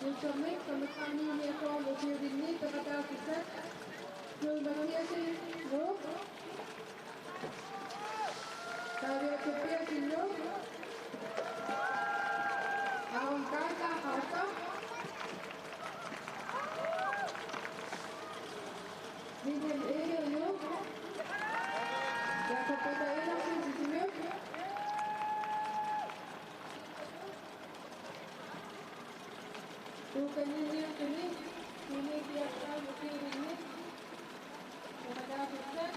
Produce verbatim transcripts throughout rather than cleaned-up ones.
Usornik, femogtredive niogfyrre, ukiulinni peqataasussat. Knud Mathiassen, Nuuk. Pavia Tobiassen, Nuuk. Aaron Kaaja, Qaqortoq. William Egede, Nuuk. Jakob Peter Enoksen, Sisimiut. Tuukannanniuttuni, Tine Piaqqalu ukiulinni peqataasussat.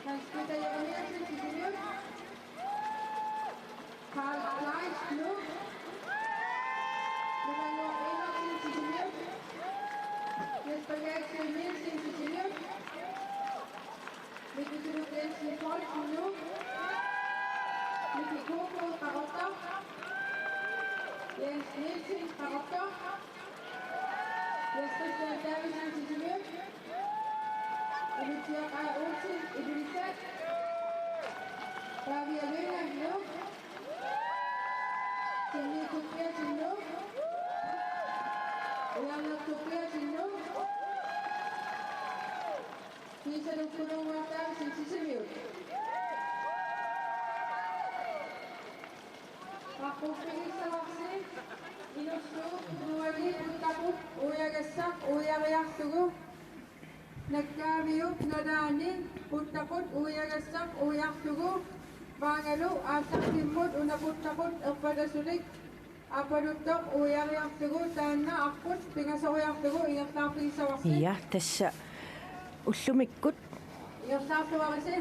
Hans Peter Jeremiassen, Sisimiut. Karl Kleist, Nuuk. Nukannuaq Enoksen, Sisimiut. Jesper Gadsø Nielsen, Sisimiut. Miki Tuluk Jensen, Poulsen, Nuuk. Miki Kofod, Qaqortoq. Jens Nielsen, Qaqortoq. Jens Christian Davidsen, Sisimiut. Ilutsiaq A. Olsen, Ilulissat. Pavia Lynge, Nuuk. Jenny Tobiassen, Nuuk. Ujarneq Tobiassen, Nuuk. Kiisa Lukkununguaq Davidsen, Sisimiut. Qaqquffigissavarsi Inussuk Nuani Puttaqut uiagassaq uiariarlugu. Nakkaaviup nalaani Puttaqut uiagassaq uiarlugu. Maangalu aallartimmut una Puttaqut erpalasulik aappaluttoq uiariarlugu, taanna aqqut pingasoriarlugu ingerlaarfigissavarsi. Ja, tassa ullumikkut. Ingerlaarluarisi.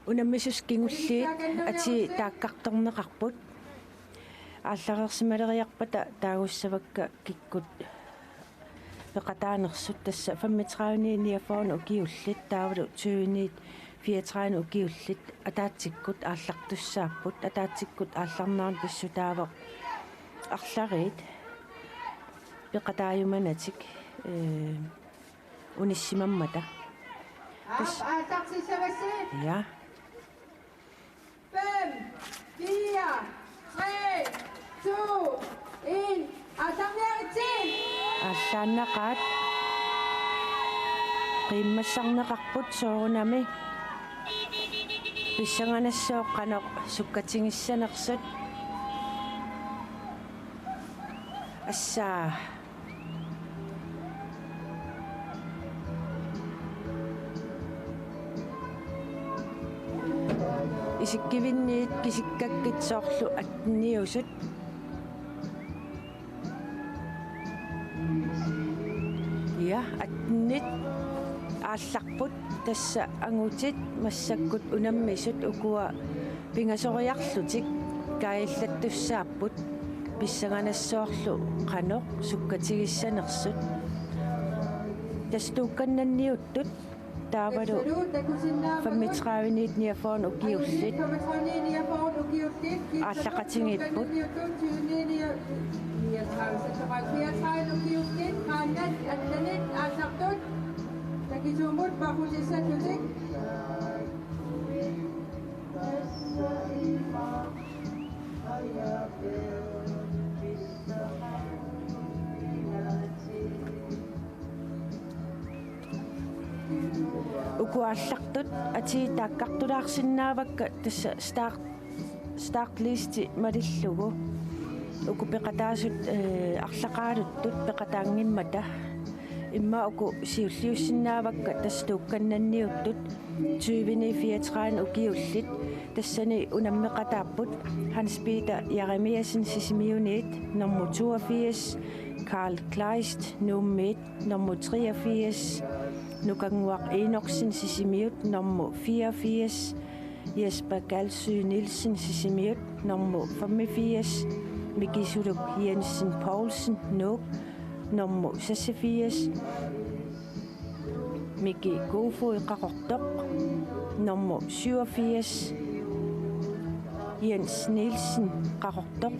Unammisut kingulliit atii taakkartorneqarput. Aallareersimaleriarpata taagussavakka kikkut peqataanersut, tassa femogtredive niogfyrre ukiullit taavalu tyve fireogtredive ukiullit ataatsikkut aallartussaapput, ataatsikkut aallarnerani pissutaavoq arlariit peqataajumanatik, ee, unissimammata. Aap, aallartissavassi. Ja. Fem, fire, tre, to, en. Aallarniaritsi. Aallaannaqaat. Qiimmassarneqarput soorunami. Pissanganassooq qanoq sukkatigissanersut. Assaa. Isikkivinniit kisikkakkit soorlu atteniusut. Ja, attenit aallarput, tassa angutit massakkut unammisut ukua pingasoriarlutik kaajillattussaapput, pissanganassooq qanoq sukkatigissanersut. Tassa tuukkannanniuttut taavalu femogtredive niogfyrre ukiullit aallaqatigiipput. Takisuumut paqutissagutik. Uku aallartut atii taakkartulaarsinnaavakka, tassa start, startlisti malillugu. Uku peqataasut, ee, arlaqaaluttut peqataanngimmata. Immaqa uku siulliussinnaavakka, tassa tuukkannanniuttut tyve fireogtredive ukiullit. Tassani unammeqataapput Hans Peter Jeremiassen Sisimiuniit, nummer toogfirs, Karl Kleist Nuummiit, nummer treogfirs, Nukannguaq Enoksen Sisimiut, nummer fireogfirs, Jesper Galsø Nielsen Sisimiut, nummer femogfirs, Miki Suluk Jensen Poulsen, Nuuk, nummer seksogfirs, Miki Kofod Qaqortoq, nummer syvogfirs, Jens Nielsen Qaqortoq,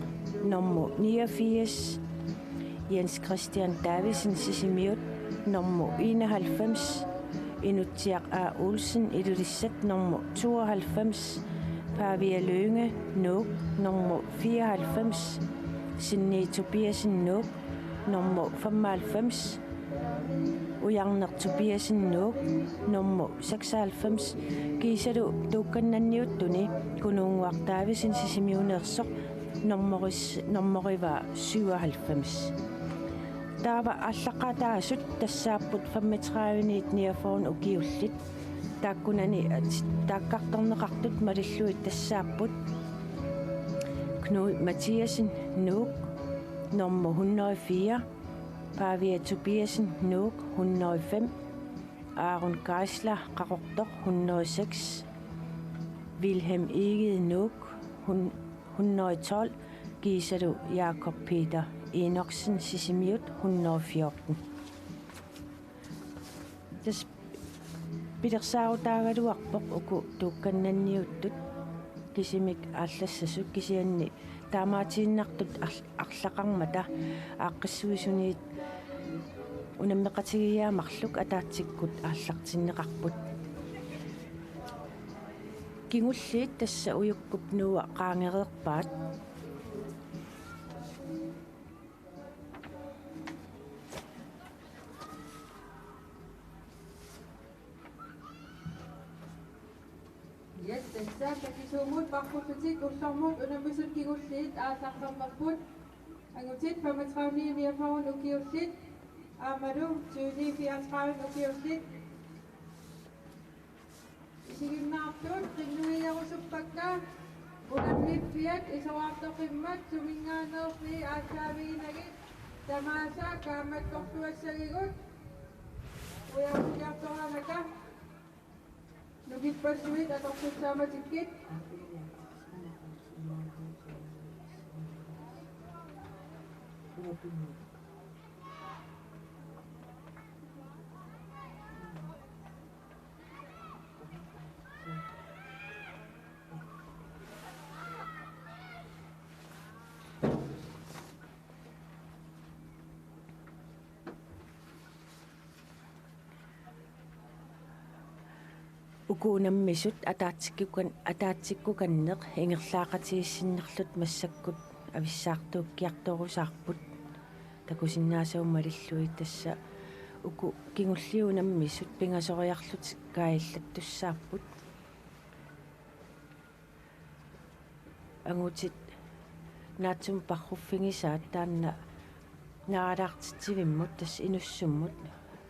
nummer niogfirs, Jens Christian Davidsen Sisimiut, nummer enoghalvfems, Inutsiaq A. Olsen Ilulissat, nummer tooghalvfems, Pavia Lynge, Nuuk, nummer fireoghalvfems. Sinni Tobiassen, Nuuk, nummer femoghalvfems. Ujarneq Tobiassen, Nuuk, nummer seksoghalvfems. Kiisalu tuukkannanniuttuni Kunuunnguaq Davidsen Sisimiuneersoq, nummeris-, nummerivaa syvoghalvfems. Taava aallaqqaataasut tassaapput femogtredive-niit niogfyrre ukiullit. Taakkunani at-, taakkartorneqartut malillugit tassaapput: Knud Mathiassen, Nuuk, nummer hundrede og fire, Pavia Tobiassen, Nuuk, hundrede og fem, Aaron Geisler, Qaqortoq, hundrede og seks, Vilhelm Egede, Nuuk, hun-, hundrede og tolv, kiisalu Jakob Peter Enoksen, Sisimiut, hundrede og fjorten. Tassa pilersaarutaagaluarpoq uku tuukkannanniuttut kisimik aallassasut, kisianni taamaatiinnartut ar-, arlaqarmata aaqqissuisuniit unammeqatigiiaat marluk ataatsikkut aallartinneqarput. Kingulliit tassa ujukkup nuua qaangereerpaat. Yes, tassa Takisuumut paqqullutik ullormut unammisut kingulliit aallartarnerput. Angutit femogtredive-niit niogfyrre ukiullit aammalu tyve-niit fireogtredive ukiullit. Isiginnaartut qinnuigerusuppakka unammiffiat isorartoqimmat suminngaanneerlugit aallaaviginagit tamaasa kaammattortuassagigut ujartuiartoraangata nukippassuit atortussaamatikkit. Uku unammisut ataatsikkukan-, ataatsikkukanneq ingerlaaqatigiissinnarluta massakkut avissaartuukkiartorusaarput. Takusinnaasavut malillugit tassa uku kingulliit unammisut pingasoriarlutik kaajallattussaapput. Angutit naatsumik parruffigisaat taanna naalaartitsivimmut tassa inussummut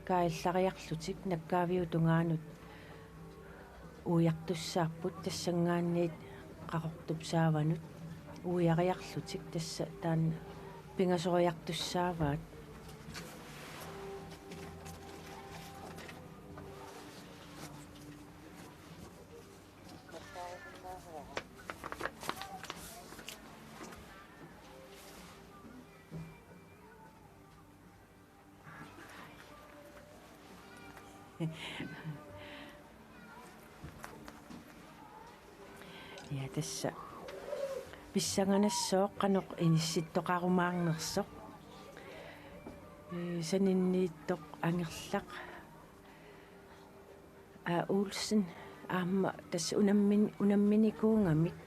kaajallariarlutik nakkaaviup tungaanut uiartussaapput, tassanngaanniit Qaqortup saavanut uiariarlutik tassa taanna pingasoriartussaavaat. Ja, tassa pissanganassaaq qanoq inissittoqarumaarnersoq. Ee, saninniittoq Angerlaq A. Olsen aamma tassa unammin-, unamminikuugamik.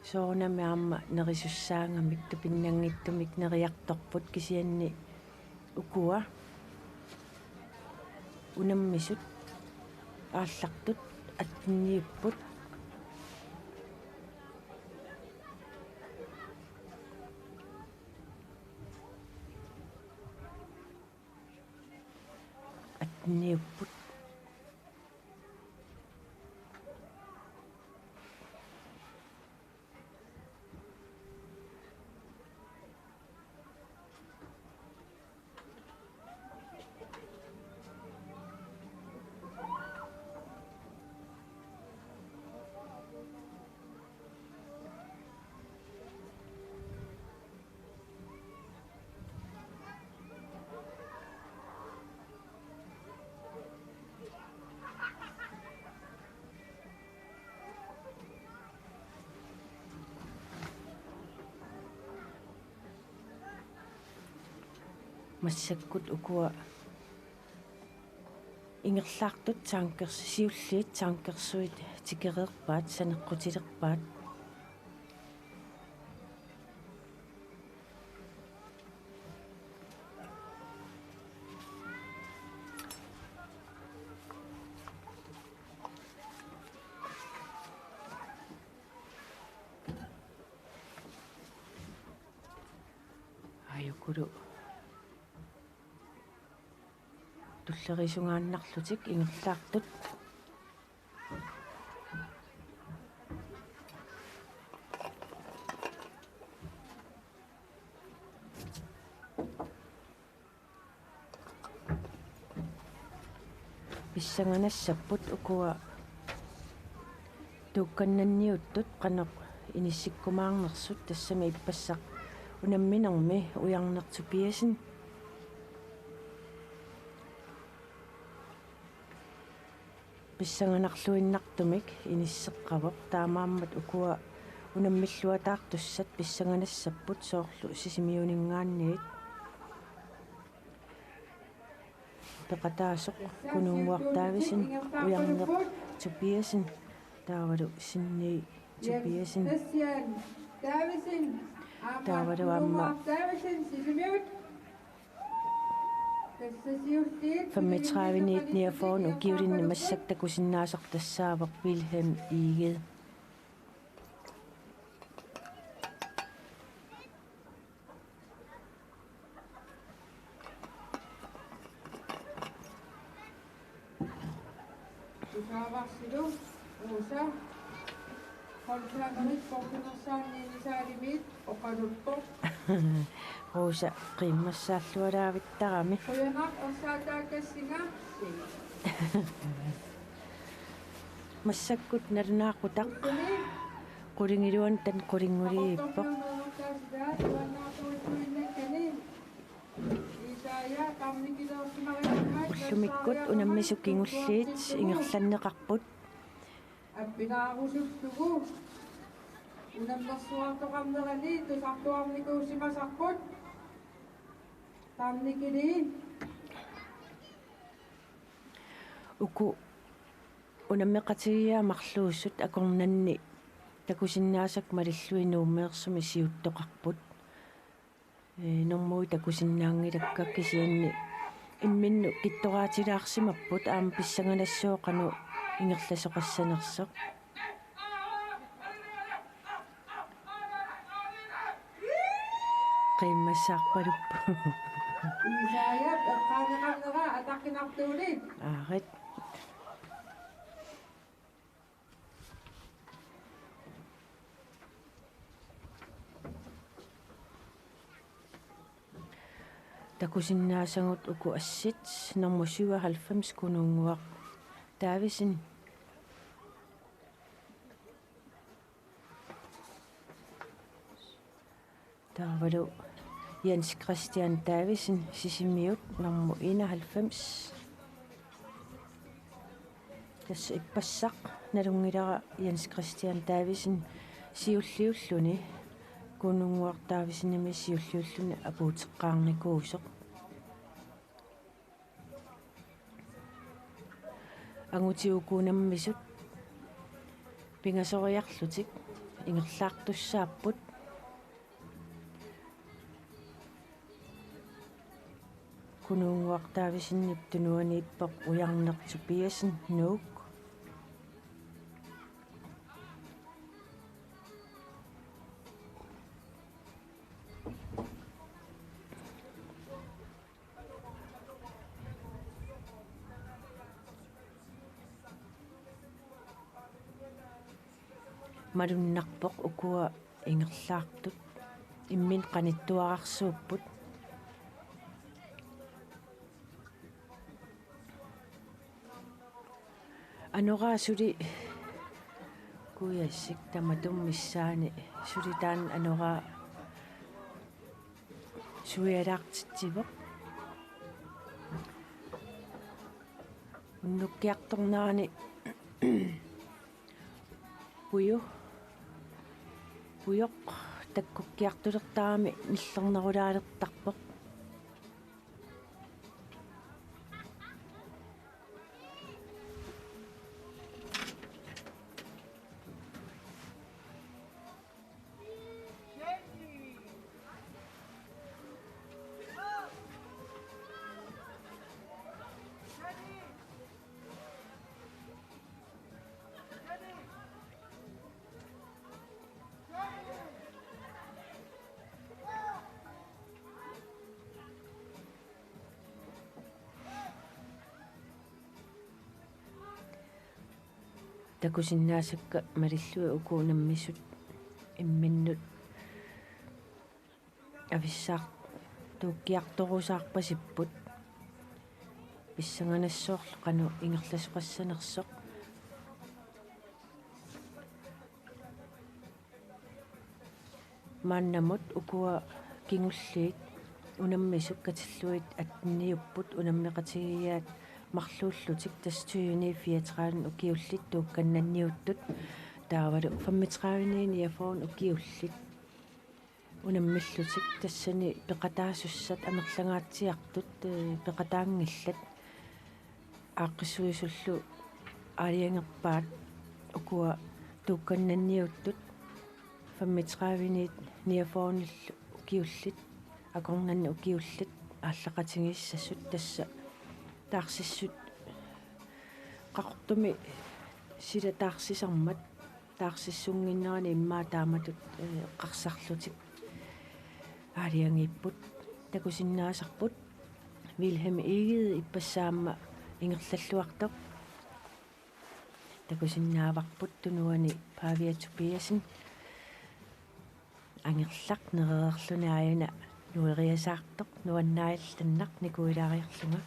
Soorunami aamma nerisussaagamik tupinnanngitsumik neriartorput, kisianni ukua unammisut aallartut attenniupput. Attenniupput. Massakkut ukua Ingerlaartut tankers-, siulliit tankersuit tikereerpaat, saneqqutilerpaat. Ajukulu. Tulleriisungaannarlutik ingerlaartut. Pissanganassapput ukua tuukkannanniuttut qanoq inissikkumaarnersut, tassami ippassaq unamminermi Ujarneq Tobiassen. Pissanganarluinnartumik inisseqqavoq, taamaammat ukua unammilluataartussat pissanganassapput soorlu Sisimiuninngaanniit. Peqataasoq Kununnguaq Davidsen, Ujarneq Tobiassen, taavalu Sinni Tobiassen. Taavalu aamma femogtredive-niogfyrre ukiulinni massakkut takusinnaasartussaavoq Vilhelm Egede. Tusaavarsilu Rosa holdtrænerikkut Portunersaanniini saalimiit oqaluttoq. Rosa qiimmassaallualaavittarami. Qujanaq ersaataakassinga. Massakkut nalunaaqutaq qulingiluanut taanna qulinguliippoq. Ullumikkut unammisut kingulliit ingerlanneqarput. Appinaarusullugu unammersuartoqarnerani tusartuarnikuusimasarput. Tarnikili. Uku unammeqatigiiaat marluusut akornanni takusinnaasakka malillugit Nuummeersumi siuttoqarput. Ee, normuit takusinnaanngilakka, kisianni imminnut kittoraatilaarsimapput aamma pissanganassaaq qanoq ingerlasoqassanersoq. Qiimmassaarpaluppoq. Isaiah, eqqaaneqarnera ataqqinartuulik. Aarit. Takusinnaasagut uku assit: nummer syvoghalvfems, Kununnguaq Davidsen. Taavalu Jens Christian Davidsen, Sisimiut, nummer enoghalvfems. Tassa ippassaq nalunngilara Jens Christian Davidsen siulliulluni, Kununnguaq Davidsenimit siulliulluni apuuteqqaarnikuusoq. Angutit uku unammisut pingasoriarlutik ingerlaartussaapput. Kununnguaq Davidsenip tunuaniippoq Ujarneq Tobiassen, Nuuk. Malunnarpoq ukua ingerlaartut, imminut qanittuararsuupput. Anoraa suli, kujassik, tamatuma missaani suli taanna anoraa suialaartitsivoq. Unnukkiartornerani puju-, pujoq takkukkiartulertarami nillernerulaalertarpoq. Takusinnaasakka malillugit uku unammisut imminnut avissaartuukkiartorusaarpasipput. Pissanganassaaq qanoq ingerlasoqassanersoq. Maannamut ukua kingulliit unammisut katillugit atteniupput unammeqatigiiaat marluullutik, tassa tyveni fireogtredive ukiullit tuukkannanniuttut, taavalu femogtredive niogfyrre ukiullit unammillutik, tassani peqataasussat amerlangaatsiartut, eh, peqataanngillat. Aaqqissuisullu aalajangerpaat ukua tuukkannanniuttut femogtredive niogfyrre ukiullit, akornanni ukiullit aallaqatigiissasut, tassa taarsissut Qaqortumi sila taarsisarmat taarsissunnginnerani immaqa taamatut, eh, eqqarsarlutik aalajangiipput. Takusinnaasarput Vilhelm Egede ippassaq aamma ingerlalluartoq. Takusinnaavarput tunuani Pavia Tobiassen. Angerlaq nerereerluni aajuna nueriasaartoq, nuannaallannaq nikuilaariarlunga.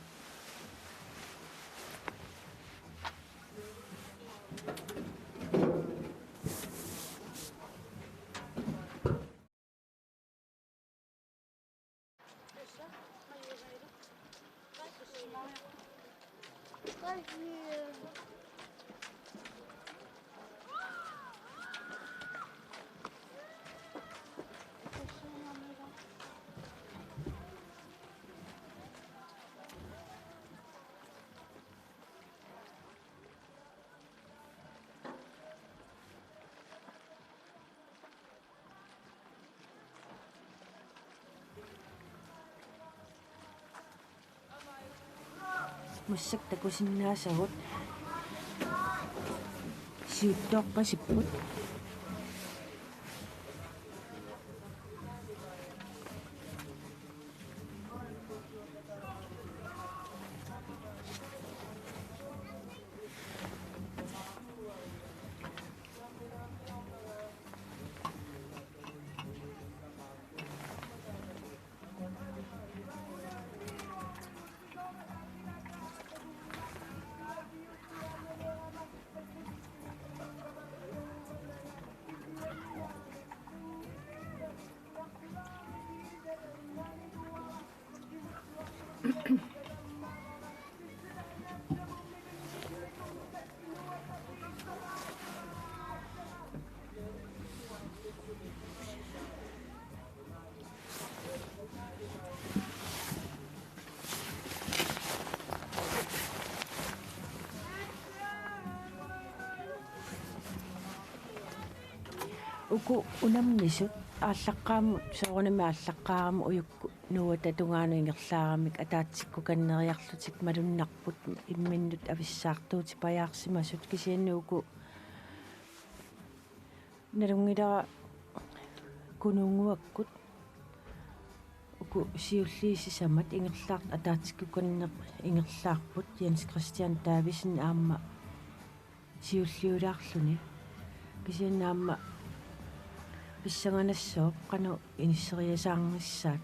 Massakkut takusinnaasagut siuttoorpasipput. Uku unammisut aallaqqaammut, soorunami aallaqqaammut ujukkut nuuata tungaanut ingerlaaramik ataatsikkukanneriarlutik malunnarput imminnut avissaartuutipajaarsimasut, kisianni uku nalunngilara Kunuunnguakkut uku siulliit sisamat ingerlaartut ataatsikkukanneq ingerlaarput, Jens Christian Davidsen aamma siulliulaarluni. Kisianni aamma pissanganassaaq qanoq inisseriasaarnissaat.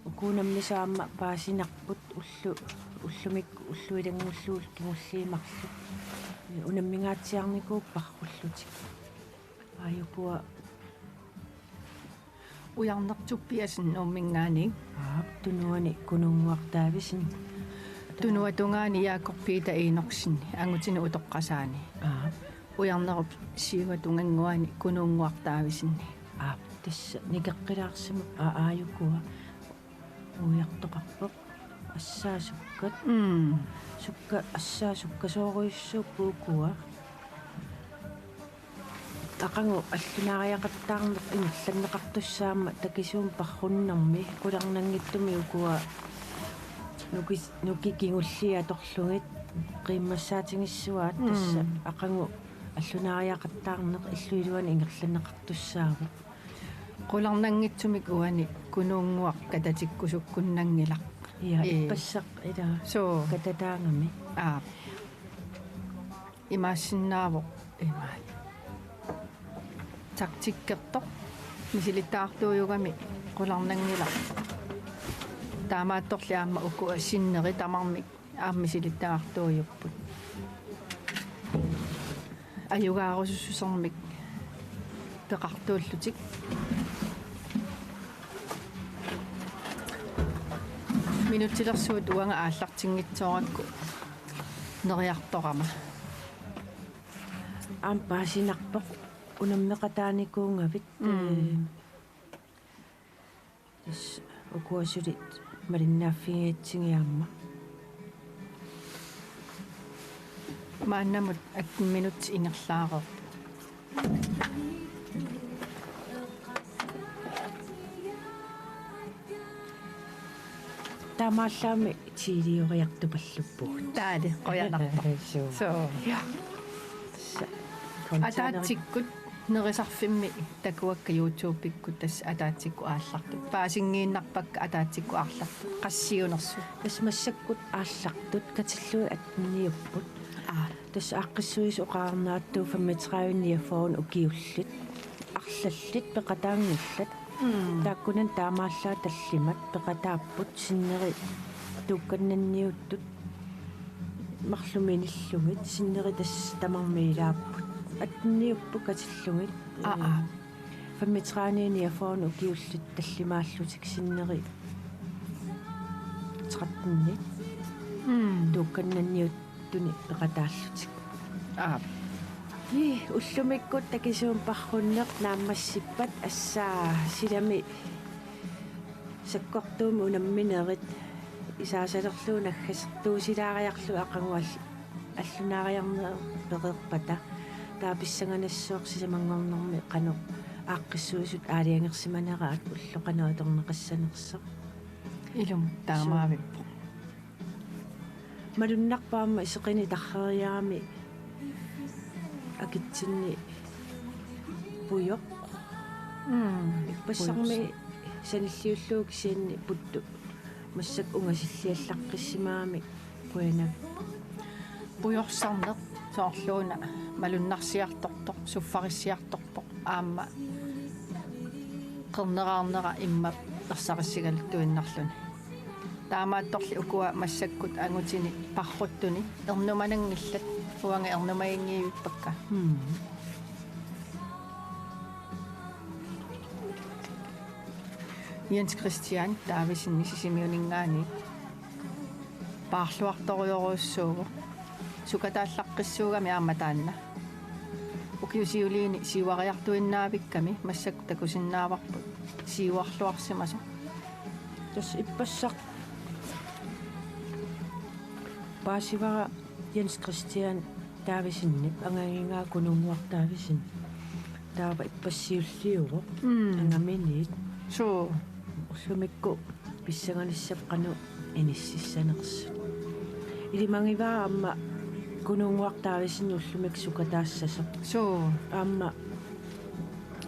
Uku unammisut aamma paasinarput ullu-, ullumikkut ulluilanngullugulu kingulliit marluk. Unammingaatsiarnikuupput parrullutik. Aajukua Ujarneq Tobiassen Nuumminngaanniit. Aap, tunuani Kunuunnguaq Davidsen. Tunuatungaani Jakob Peter Enoksen, angutini utoqqasaani. Aap. Ujarnerup siuatungannguani Kunuunnguaq Davidsen. Aap, tassa nikeqqilaarsimavoq, aa, aajukua. Ujartoqarpoq. Assaasukkat. Mm. Sukka-, assaasukkasoorujussuupput ukua. Aqagu allunaariaqattaarneq ingerlanneqartussaammat takisuumik parrunnermi qularnanngitsumik ukua nuki-, nukik kingulliit atorlugit qiimmassaatigissavaat, mm, tassa aqagu allunaariaqattaarneq illup iluani ingerlanneqartussaavoq. Qularnanngitsumik uani Kunuunnguaq katatikkusukkunnanngilaq. Ja, ee, ippassaq ila. Soo. Katataagami. Aa. Imaassinnaavoq imaat. Taktikkertoq misilittagartuujugami qularnanngilaq. Taamaattorli aamma uku sinneri tamarmik aamma misilittagartuujupput. Ajugaarusussusermik peqartuullutik. Minutsilersuut uanga aallartinngitsoorakku neriartorama. Aamma paasinarpoq unammeqataanikuugavit. Mm. Ee, tassa ukua suli malinnaaffigigatsigit aamma. Maannamut atten minutsit ingerlareerput. Taamaallaammi tiilioriartupalluppugut. Taali, qujanarpoq. Suu. Suu. Ja. Sa-, ataatsikkut nerisarfimmi takuakka YouTubekkut tassa ataatsikkut aallartut. Paasinngiinnarpakka ataatsikkut aallartut. Qassiunersut. Tassa massakkut aallartut katillugit atteniupput. Aa. Tassa aaqqissuisoq oqarniartuuvoq femogtredive niogfyrre ukiullit. Arlallit peqataanngillat. Mm. Taakkunani taamaallaat tallimat peqataapput sinneri tuukkannanniuttut marluk minillugit sinneri tassa tamarmik ilaapput. Atteniupput katillugit. Aa, aa. Femogtredive niogfyrre ukiullit tallimaallutik sinneri tretten. Mm. Tuukkannanniut- tuni peqataallutik. Aap. Ii, ullumikkut takisuumik paarrunneq naammassippat assaa silami sakkortuumik unamminerit isaasalerlugu naggasertuusilaariarlugu aqagu all-, allunaariarneq pereerpata taava pissanganassaaq sisamanngornermi qanoq aaqqissuisut aalajangersimaneraat ulloq qanoq atorneqassanersoq. Ilumut taamaavippoq. Malunnarpoq aamma seqineq tarreriarami akitsinni pujoq. Mm. Ippassarmi pujoq. Sanilliullugu kisianni puttut massakkut ungasilliallaqqissimagami qujanaq. Pujorsarneq soorluuna malunnarsiartortoq, suffarissiartorpoq. Aamma qerneraarnera immaqa ersarissigaluttuinnarluni. Taamaattorli ukua massakkut angutini paarruttuni ernumananngillat uanga ernumaginngivippakka. Mm. Jens Christian Davidsen Sisimiuninngaanniit. Paarluartorujorujussuuvoq. Sukataallaqqissuugami aamma taanna. Ukiut siuliini siuariartuinnaavikkami massakkut takusinnaavarput siuarluarsimasoq. Tassa ippassaq paasivara Jens Christian Davidsenip angagigaa Kunuunnguaq Davidsen. Taava ippassaq siulliuvoq. Mm. Angaminiit. Suu. Ullumikkut pissanganassapput qanoq inississanersut. Ilimagivara aamma Kunuunnguaq Davidsen ullumikkut sukataassasoq. Suu. Aamma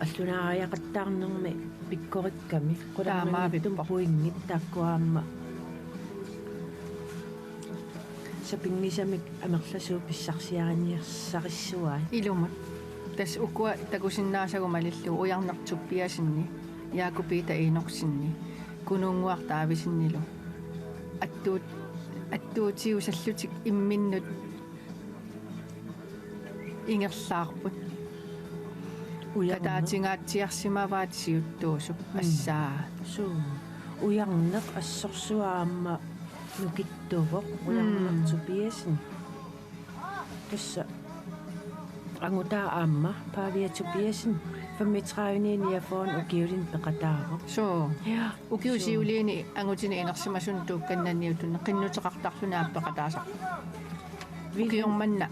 allunaariaqattaarnermi pikkorikkami qularnanngitsumik taamaavippoq. Pointit taakku aamma sapinngisamik amerlasuut pissarsiariniassarissuai. Ilumut. Tassa ukua takusinnaasagut malillugu Ujarneq Tobiassenip, Jakob Peter Enoksenip, Kunuunnguaq Davidsenilu. Attuut-, attuutiusallutik imminnut ingerlaarput. Ujarneq. Kataatingaatsiarsimavaat siuttuusup. Mm. Assaa. Suu. Ujarneq assorsuaq aamma nukittuvoq. Mm. Ujarneq Tobiassen. Tassa angutaa aamma Pavia Tobiassen femogtredive niogfyrre ukiulinni peqataavoq. Suu. Ja. Ukiut suu. Siuliini angutini inersimasunut tuukkannanniuttuni qinnuteqartarluni aamma peqataasarpoq. Vil- Ukiormanna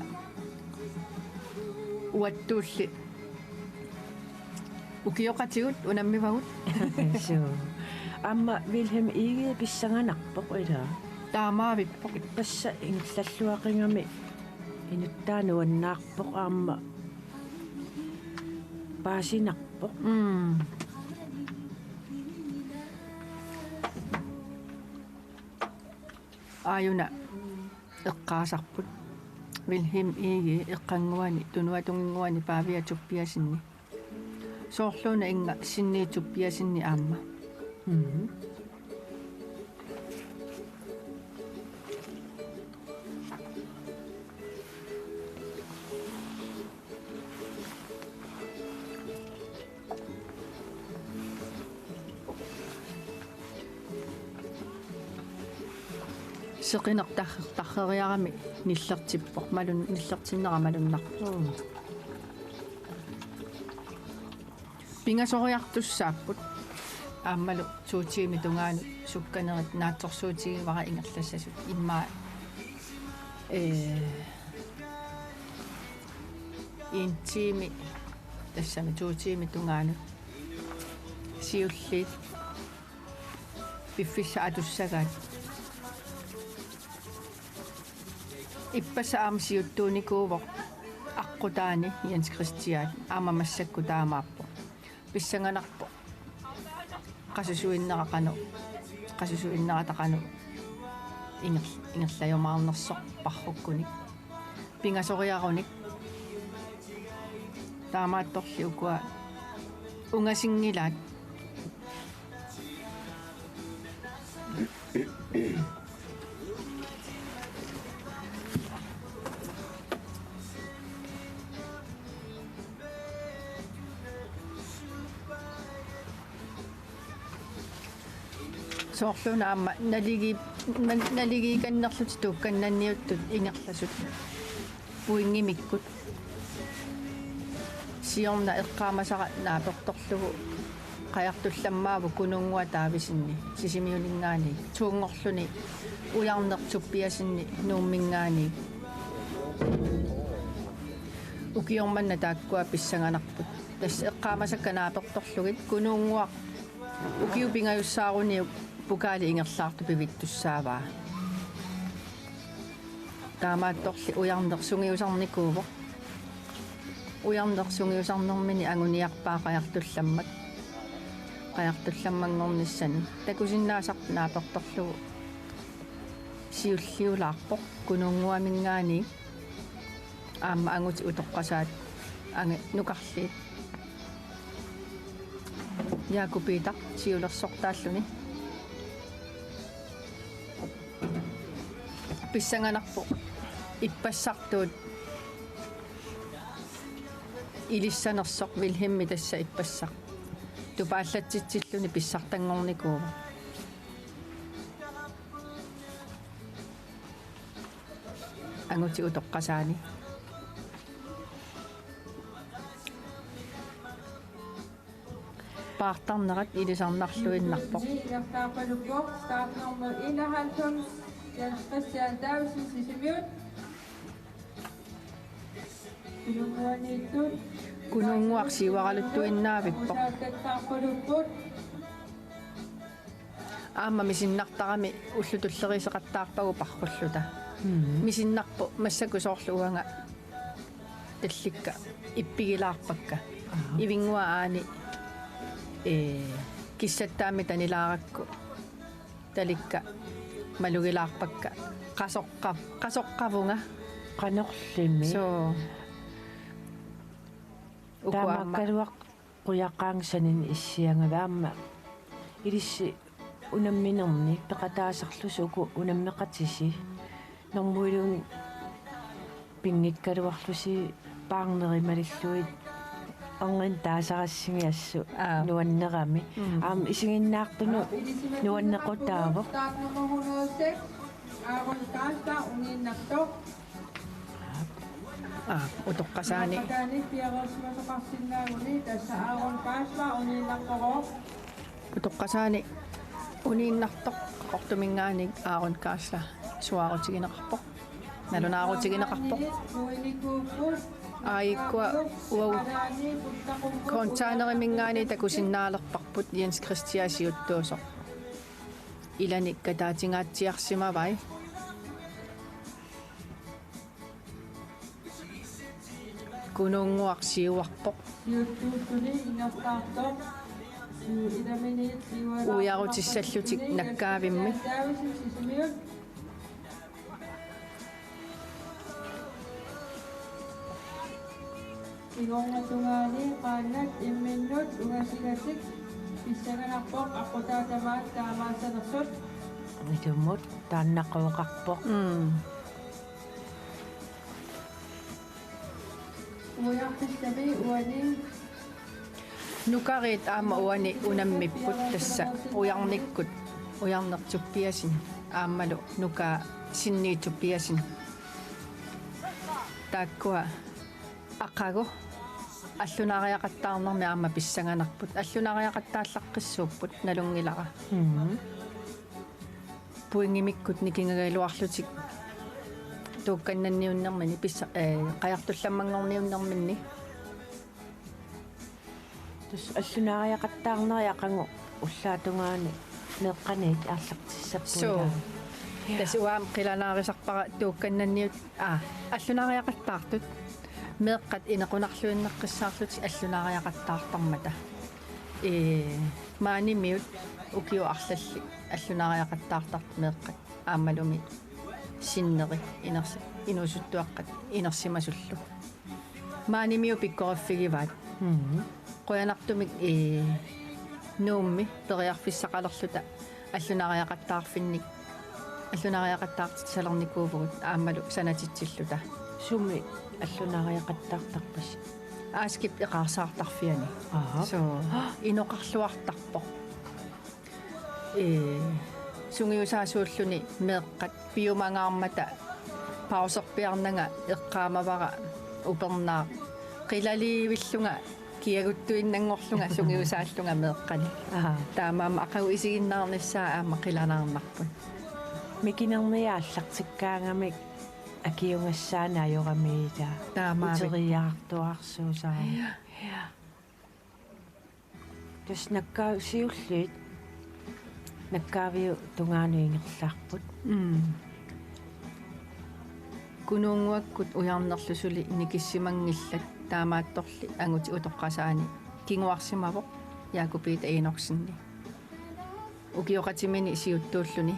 uattulli. Ukioqatigut unammivagut. Suu. Aamma Vilhelm Egede pissanganarpoq ilaa. Taamaavippoq. Ippassaq ingerlalluaqigami inuttaa nuannaarpoq aamma paasinarpoq. Mm. Aajuna eqqaasarput. Vilhelm Egede eqqannguani, tunuatunginnguani Paavia Tobiassenip. Soorluuna inga Sinni Tobiassenip aamma. Mhm. Seqineq tar-, tarreriarami nillertippoq, malun-, nillertinnera malunnarpoq. Mm. Pingasoriartussaapput. Aammalu to tiimit tungaanut sukkanerit naatsorsuutigivara ingerlassasut. Immaqa, ee, en tiimi, tassami to tiimit tungaanut siulliit piffissaq atussagaat. Ippassaq aamma siuttuunikuuvoq aqqutaani Jens Christian, aamma massakkut taamaappoq. Pissanganarpoq qasusuinnera qanoq, qasusuinnerata qanoq inger-, ingerlajumaarnersoq parrukkunik. Pingasoriarunik. Taamaattorli ukua ungasinngilaat. Soorluuna aamma naligi-, na-, naligiikannerlutik tuukkannanniuttut ingerlasut pointimikkut. Siorna eqqaamasara naapertorlugu qajartullammaavoq Kunuunnguaq Daavidsenip Sisimiuninngaanniit, toonngorluni Ujarneq Tobiassenip Nuumminngaanniit. Ukioq manna taakkua pissanganarput. Tassa eqqaamasakka naapertorlugit Kunuunnguaq ukiut pingajussaaruniuk pokaali ingerlaartoq pivittussaavaa. Taamaattorli Ujarneq sungiusarnikuuvoq. Ujarneq sungiusarnermini anguniarpaa qajartullammat. Qajartullammanngornissani. Takusinnaasarput naapertorlugu siulliulaarpoq Kunuunnguaminngaanniit. Aamma angutit utoqqasaat, ange-, nukarliit. Jakob Peter siulersortaalluni. Pissanganarpoq ippassartuut ilissanersoq, Vilhelmi tassa ippassaq. Tupaallatsitsilluni pissartanngornikuuvoq. Angutit utoqqasaani. Paartarnerat ilisarnarluinnarpoq. Ingerlaarpaluppoq startnummer enoghalvfems, Jens Christian Davidsen, Sisimiut. Kunuunnguaniittut. Kunuunnguaq siuaraluttuinnaavippoq. Usaattattarpalupput. Aamma misinnartarami ullut tulleriiseqattaarpagut parrulluta. Mm. Misinnarpoq massakkut soorlu uanga tallikka ippigilaarpakka. Aha. Ivinnguaq aani, ee, kissattaammi tanilaarakku talikka malugilaarpakka. Qasoqqa-, qasoqqavunga. Qanorlimi. Soo. Uku aamma. Taamaakkaluaq qujaqaanga sanini issiangavit aamma. Ilissi unamminerni peqataasarlusi uku unammeqatisi. Normuiluun pinngikkaluarlusi paarneri malillugit erniinnaq taasarassigigassuk. Aa. Nuannerami. Mm. Aamma isiginnaartunut nuannequtaavoq. Aa, utoqqasaani. Taanna piareersimasoqarsinnaaguni tassa Aaron Kaasla uniinnartoq. Utoqqasaani uniinnartoq Qaqortuminngaanniit Aaron Kaasla suaarutigineqarpoq. Nalunaarutigineqarpoq. Aajikkua uagut containerimingaanniit takusinnaalerparput Jens Christian siuttuusoq. Ilani kataatingaatsiarsimavai. Kunuunnguaq siuarpoq. Ujarutissallutik nakkaavimmi. Igornatungaani qaannat imminnut ungasigatik pissanganarpoq aqqutaa tamaat taamaassanersut. Ilumut taannaqooqarpoq. Mm. Ujarpissami uani. Nukariit aamma uani unammipput tassa ujarnikkut, ujarnertuppiasini aammalu nukaa sinniituppiasini. Taakkua aqagu allunaariaqattaarnermi aamma pissanganarput. Allunaariaqattaallaqqissuupput nalunngilara. Mhm. Pointimikkut nikingagaluarlutik tuukkannanniunnermini pissa-, ee, qajartullammanngorniunnerminni. Tassa allunaariaqattaarneri aqagu ullaatungaani meeqqaniit aallartissappunga. Suu. Ja. Tassa uanga qilanaarisarpara tuukkannanniut-, aa, allunaariaqattaartut. Meeqqat inequnarluinnaqqissaarlutik allunaariaqattaartarmata. Ee, maanimiut ukiut arlallit allunaariaqattaartartut meeqqat aammalumi sinneri inersi-, inuusuttuaqqat inersimasullu. Maanimiut pikkoriffigivaat. Mhm. Qujanartumik, ee, Nuummi periarfissaqalerluta allunaariaqattaarfinnik, allunaariaqattaartitsisalernikuuvugut aammalu sanatitsilluta. Sumi allunaariaqattaartarpisi? Aaskip eqaarsaartarfiani. Aha. Suu, inoqarluartarpoq. Ee, sungiusaasuulluni meeqqat piumangaarmata pauserpiarnanga eqqaamavara upernaaq qilaliivillunga kiaguttuinnanngorlunga sungiusaallunga meeqqani. Aha. Taamaammat aqagu isiginnaarnissaa aamma qilanaarnarput. Mikinermi aallartikkaangamik akiugassaaneq ajoramiuk ila. Taamaavik. Uteriiaartuaarsuusaarami. Ja. Ja. Tassa nakkaasiulliit nakkaaviup tungaanut ingerlaarput. Mm. Kunuunnguakkut ujarnerlu suli nikissimanngillat, taamaattorli angutit utoqqasaani kinguarsimavoq Jakob Peter Enoksenip. Ukioqatimini siuttuulluni.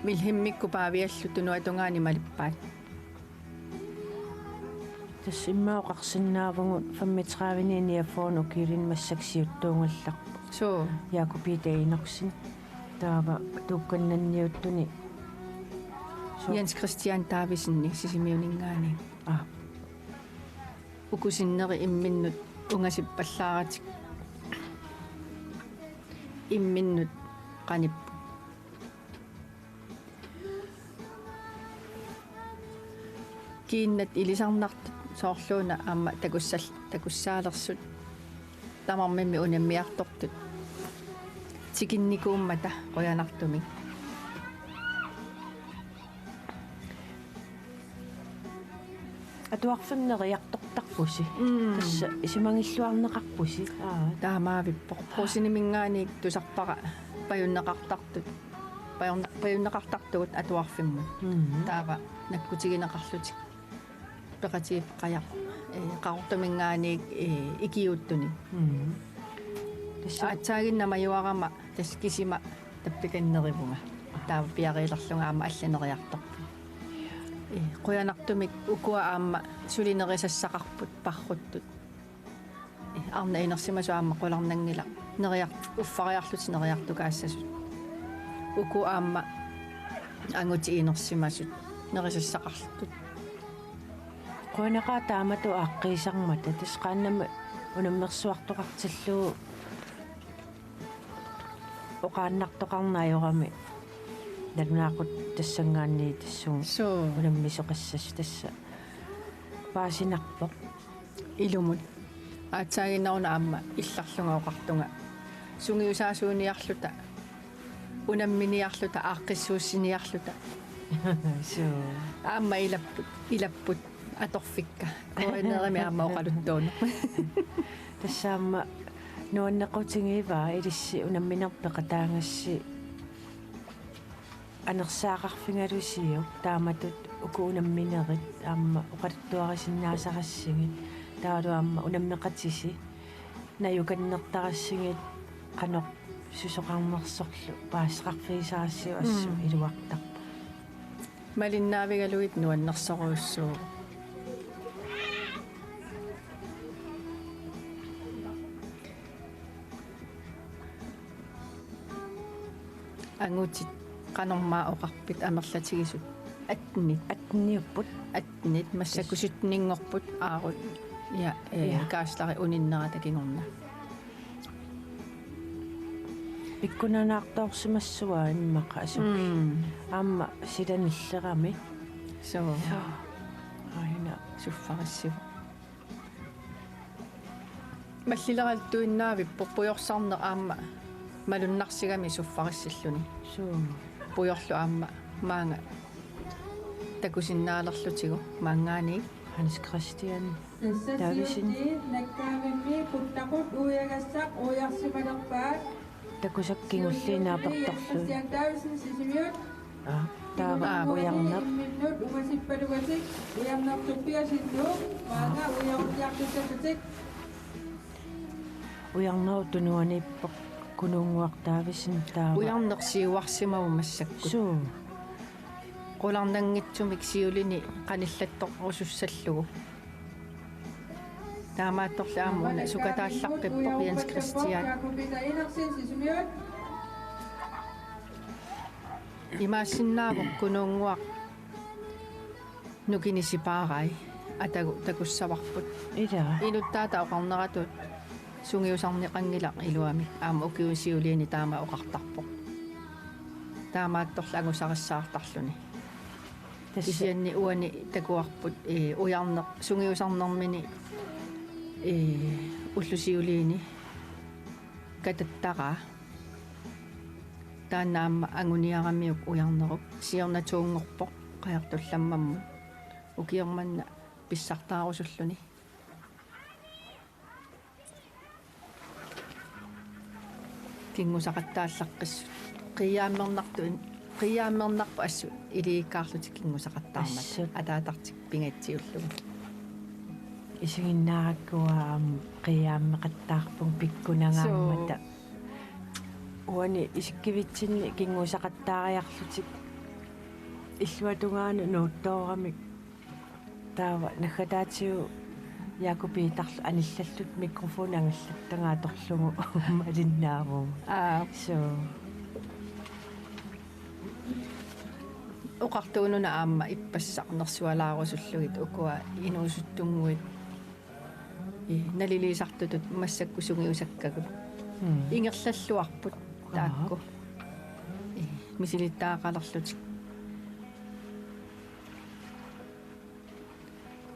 Vilhelmikkut Paaviallu tunuatungaani malippaat. Tassa immaqa oqarsinnaavugut femogtredive niogfyrre ukiulinni massakkut siuttuugallarpoq. Suu. Jakob Peter Enoksen. Taava tuukkannanniuttuni. Suu. Jens Christian Davidsen Sisimiuninngaanniit. Aa. Uku sinneri imminnut ungasippallaaratik. Imminnut qanipput. Kiinnat ilisarnartut soorluuna aamma takussal-, takussaalersut tamarmimmi unammiartortut tikinnikuummata qujanartumik. Atuarfimmi neriartortarpusi. Mm. Tassa isumagilluarneqarpusi. Aa. Taamaavippoq. Brugseninngaanniit tusarpara pajunneqartartut. Pajun-, pajunneqartartugut atuarfimmut. Mm. Taava nakkutigineqarlutik. Peqatigiit Qajaq, ee, Qaqortuminngaanniit, ee, ikiuuttunik. Mm. Tassa. Aatsaaginnaq majuarama tassa kisima tappikannerivunga. Taava piareerlunga aamma allaneriartorput. Ee, qujanartumik ukua aamma suli nerisassaqarput parruttut. Ee, arnat inersimasut aamma qularnanngilaq. Neriar-, uffariarlutik neriartukaassasut. Uku aamma angutit inersimasut nerisassaqartut. Qujanaqaaq taamatut aaqqiisarmata, tassa qaannamut unammersuartoqartillugu oqaannartoqarneq ajorami nalunaaqutaq tassanngaanniit tassunga. Suu. Unammisoqassasut tassa paasinarpoq. Ilumut. Aatsaaginnaruna aamma illarlunga oqartunga. Sungiusaasuuniarluta, unamminiarluta, aaqqissuussiniarluta. Suu. Aamma ilapput, ilapput atorfikka. K N R-imi aamma oqaluttuuneq. Tassa aamma nuannequtigivaa ilissi unammineq peqataagassi anersaaqarfigalusiuk taamatut uku unamminerit aamma oqaluttuarisinnaasarassigit taavalu aamma unammeqatisi najukannertarassigit qanoq susoqarnersorlu paasisaqarfigisarassiuk assut. Mm. Iluartarpoq. Malinnaavigalugit nuannersorujussuuvoq. Angutit qanormaa oqarpit amerlatigisut? Attenit. Atteniupput. Attenit, massakkut sytteninngorput Aarut. Ja, eh, ja. Kaasleri uninnerata kingorna. Pikkunanaartoorsimassavaa immaqa asuki. Mm. Aamma sila nillerami. Soo. Soo. Aajuna. Suffarissivoq. Mallileraluttuinnaavippoq pujorsarneq aamma malunnarsigami suffarissilluni. Suu. Pujorlu aamma maanga takusinnaalerlutigu maanngaanniit. Hans Christian Davidsen. Tassa siuttiit nakkaavimmi puttaqut uiagassaq uiarsimalerpaat. Takusakka kingulliit naapertorlugit. Christian Davidsen, Sisimiut. Aa, taava ujarneq. Imminnut ungasippalungatik ujarnertuppiasinnut maanga ujaruttiartussagutik. Ujarnerup tunuaniippoq Kunuunnguaq Davidsen taava. Ujarneq siuarsimavoq massakkut. Suu. Qularnanngitsumik siulini qanillattorusussallugu. Taamaattorli aamma una sukataallaqqippoq Jens Christian. Imaassinnaavorkut Kunuunnguaq nukini sipaarai atagu takussavarput. Ila. Inuttaata oqarneratut sungiusarneqanngilaq iluamik aamma ukiuni siuliini taama oqartarpoq. Taamaattorli angusarissaartarluni. Tassa. Kisianni uani takuarput, ee, ujarneq sungiusarnermini, ee, ullut siuliini katattaraa. Taanna aamma anguniaramiuk ujarnerup siornatuunngorpoq qajartullammammut ukioq manna pissartaarusulluni. Kinngusaqattaallaqqissut. Qiiaammernartut, qiiaammernarput assut iliikkaarlutik kinngusaqattaarmata. Assut. Ataatartik pingatsiullugu. Isiginnaarakkua aamma qiiaammeqattaarpunga pikkunangaammata. Suu. Uani isikkivitsinni kinngusaqattaariarlutik illuatungaanut nuuttooramik. Taava naggataatigut Jakob Peterlu anillalluta mikrofoni angallattagaq atorlugu malinnaavugut. Aa. Suu. Oqartuununa aamma ippassaq nersualaarusullugit ukua inuusuttunnguit. Ii, naliliisartutut massakkut sungiusakkagut. Mm. Ingerlalluarput taakku. Aha. Ii, misilittagaqalerlutik.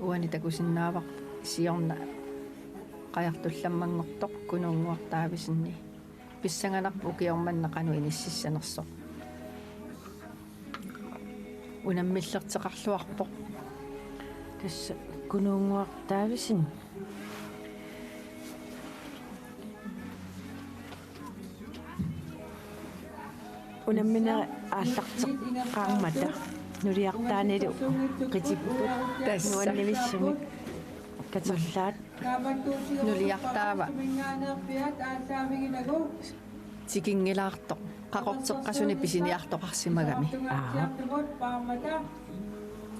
Uani takusinnaavarput siorna qajartullammanngortoq Kunuunnguaq Davidsen. Pissanganarpoq ukioq manna qanoq inississanersoq. Unammillerteqarluarpoq. Tassa Kunuunnguaq Davidsen. Unamminerit aallarteqqaarmata nuliartaanilu qitipput. Tassa. Nuannivissumik katerlaat. Nuliartaava tikinngilaartoq. Qaqorteqqasuni pisiniartoqarsimagami. Aa.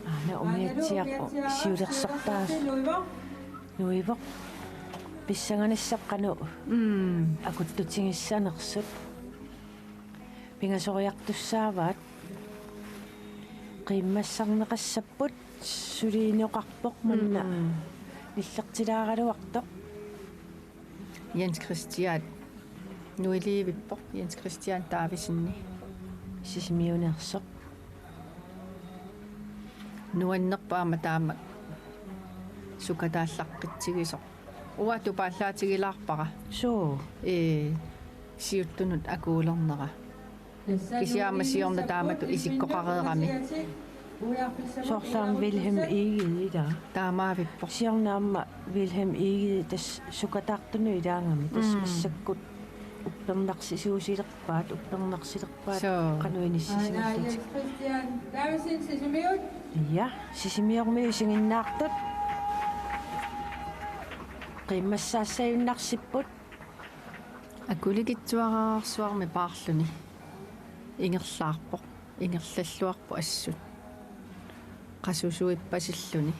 Aana umiatsiaq siulersortaasut. Nuivoq. Pissanganassaaq qanoq. Mm. Akuttutigissanersut. Pingasoriartussaavaat. Qiimmassarneqassapput suli inoqarpoq manna. Mm. Nillertilaaraluartoq. Jens Christian. Nuiliivippoq Jens Christian Davidsen. Sisimiuneersoq. Nuannerpoq aamma taama sukataallaqqitsigisoq. Uanga tupaallaatigilaappara. Suu. Ee, siuttunut akuulernera. Kisianni aamma siorna taamatut isikkoqareerami. Soorlu aamma Vilhelm Egede ilaa. Taamaavippoq. Siorna aamma Vilhelm Egede tassa sukataartunut ilaagami. Tassa mm. Massakkut uppernarsisuusilerpaat, uppernarsilerpaat. Soo. Qanoq inissisimallutik. Aana Jens Christian Davidsen, Sisimiut. Ja, Sisimiormiut isiginnaartut. Qiimmassaassajunnaarsipput. Akulikitsuararsuarmi paarluni. Ingerlaarpoq, ingerlalluarpoq assut. Qasusuippasilluni.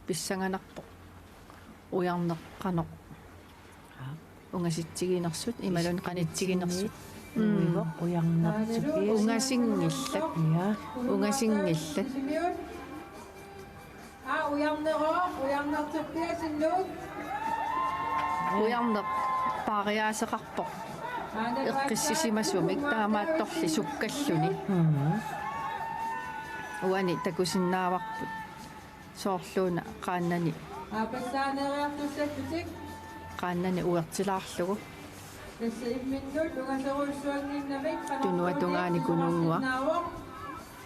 Pissanganarpoq. Ujarneq qanoq. Aa. Ungasitsiginersut, imaluunniit qanitsiginersut. Mm. Uivoq, ujarnertipiaasinnut. Ungasinngillat. Ja. Ungasinngillat. Aa, ujarneroq, ujarnerterpiaasinnut. Ujarneq paariaaseqarpoq. Eqqissisimasumik taamaattorli sukkalluni. Mhm. Uani takusinnaavarput. Soorluuna qaannani. Aappassaaneeriartussallutik. Qaannani uertilaarlugu. Tassa imminnut ungaserujussuannginnamik. Tunuata tungaani Kunuunnguaq.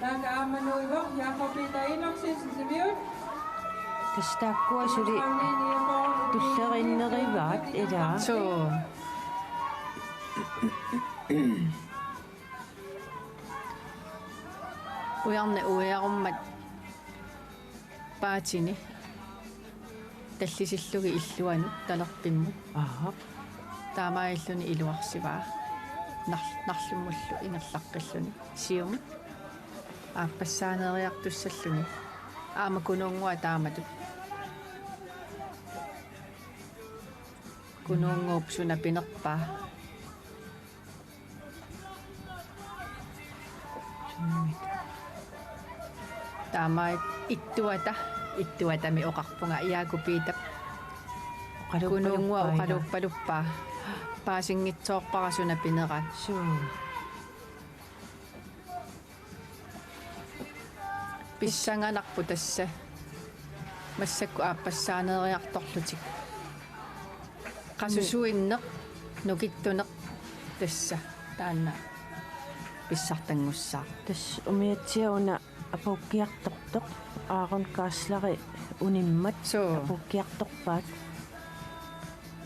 Taakku aamma Uivoq, Jakob Peter Enoksen, Sisimiut. Tassa taakkua suli tulleriinnerivaat, ilaa. Suu. Ujarneq uiarummat paatini tallisillugit illuanut talerpimmut. Aha. Taamaalilluni iluarsivaa. Nar-, narlummullu ingerlaqqilluni. Siumut. Aappassaaneeriartussalluni. Aamma Kunuunnguaq taamatut. Kunuunnguup suna pinerpaa. Taamaat ittuata, ittuatami oqarpunga Jakob Peter. Oqaluuppaluppaa. Kunuunnguaq oqaluuppaluppaa. Paasinngitsoorpara suna pinerat. Suu. Pissanganarpoq tassa. Massakkut aappassaaneeriartorlutik. Qasusuinneq, nukittuneq tassa. Taanna pissartanngussaaq. Tassa umiatsiaq una apuukkiartortoq. Aaron Geisleri unimmat. Suu. Apuukkiartorpaat.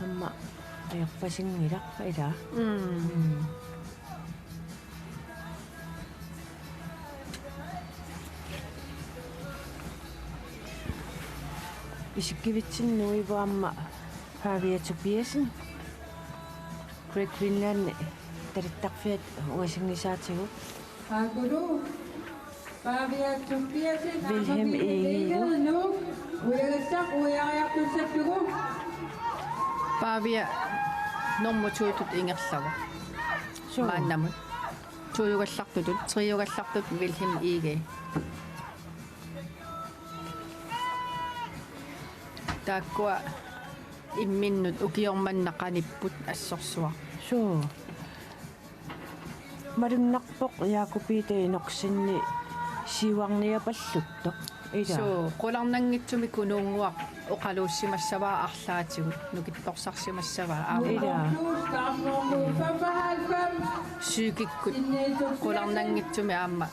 Aamma ajorpasinngilaq, ilaa. Mm. Mm. Isikkivitsinni Uivoq aamma Pavia Tobiassen. Great Greenland talittarfiat ungasinngisaatigut. Aakulu. Pavia Tobiassen, Wilhelm Egede. Nuuk, uiagassaq uiariartussallugu. Pavia nummer to-tut ingerlavoq. Suu. Maannamut. To-ugallartutut, tre-ugallartutut Wilhelm Egede. Taakkua imminnut ukioq manna qanipput assorsuaq. Suu. Malunnarpoq Jakob Peter Enoksenip siuarniapalluttoq. Ilaa. Suu, qularnanngitsumik Kunuunnguaq oqaluussimassavaa arlaatigut, nukittorsarsimassavaa aamma. Ilaa. Psykikkut qularnanngitsumik aamma.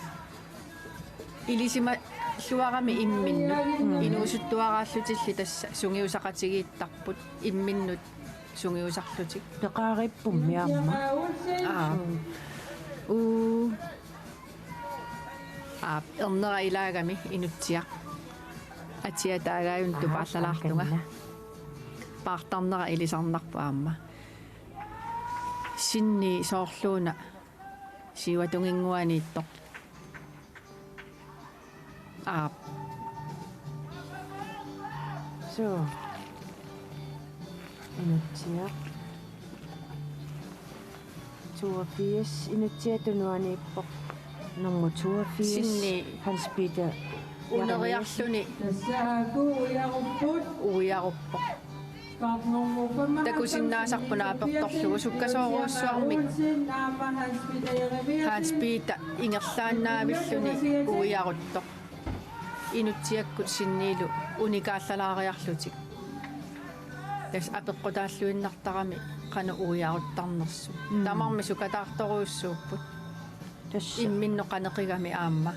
Ilisimalluarami imminnut. Mm. Inuusuttuaraallutilli tassa sungiusaqatigiittarput imminnut sungiusarlutik. Peqaariippummi aamma. Aa. Mm. Uu. Aap, ernera ilaagami Inutsiaq. Atia taagaajuntu. Aha, paallalaartunga. Akanna. Paartarnera ilisarnarpoq aamma. Sinni soorluuna siuatunginnguaniittoq. Aap. Suu. Inutsiaq. Toogfirs, Inutsiaq tunuaniippoq. Nummer toogfirs. Sinni Hans Peter. Uneriarluni. Tassa aaku uiarupput. Uiaruppoq. Takusinnaasarput naapertorlugu sukkasoorujussuarmik. Hans Peter ingerlaannaavilluni uiaruttoq. Inutsiakkut sinniilu unikaallalaariarlutik. Tassa apeqqutaalluinnartarami qanoq uiaruttarnersut. Mm. Tamarmik sukataartorujussuupput. Tassa. Imminnut qaneqigami aamma.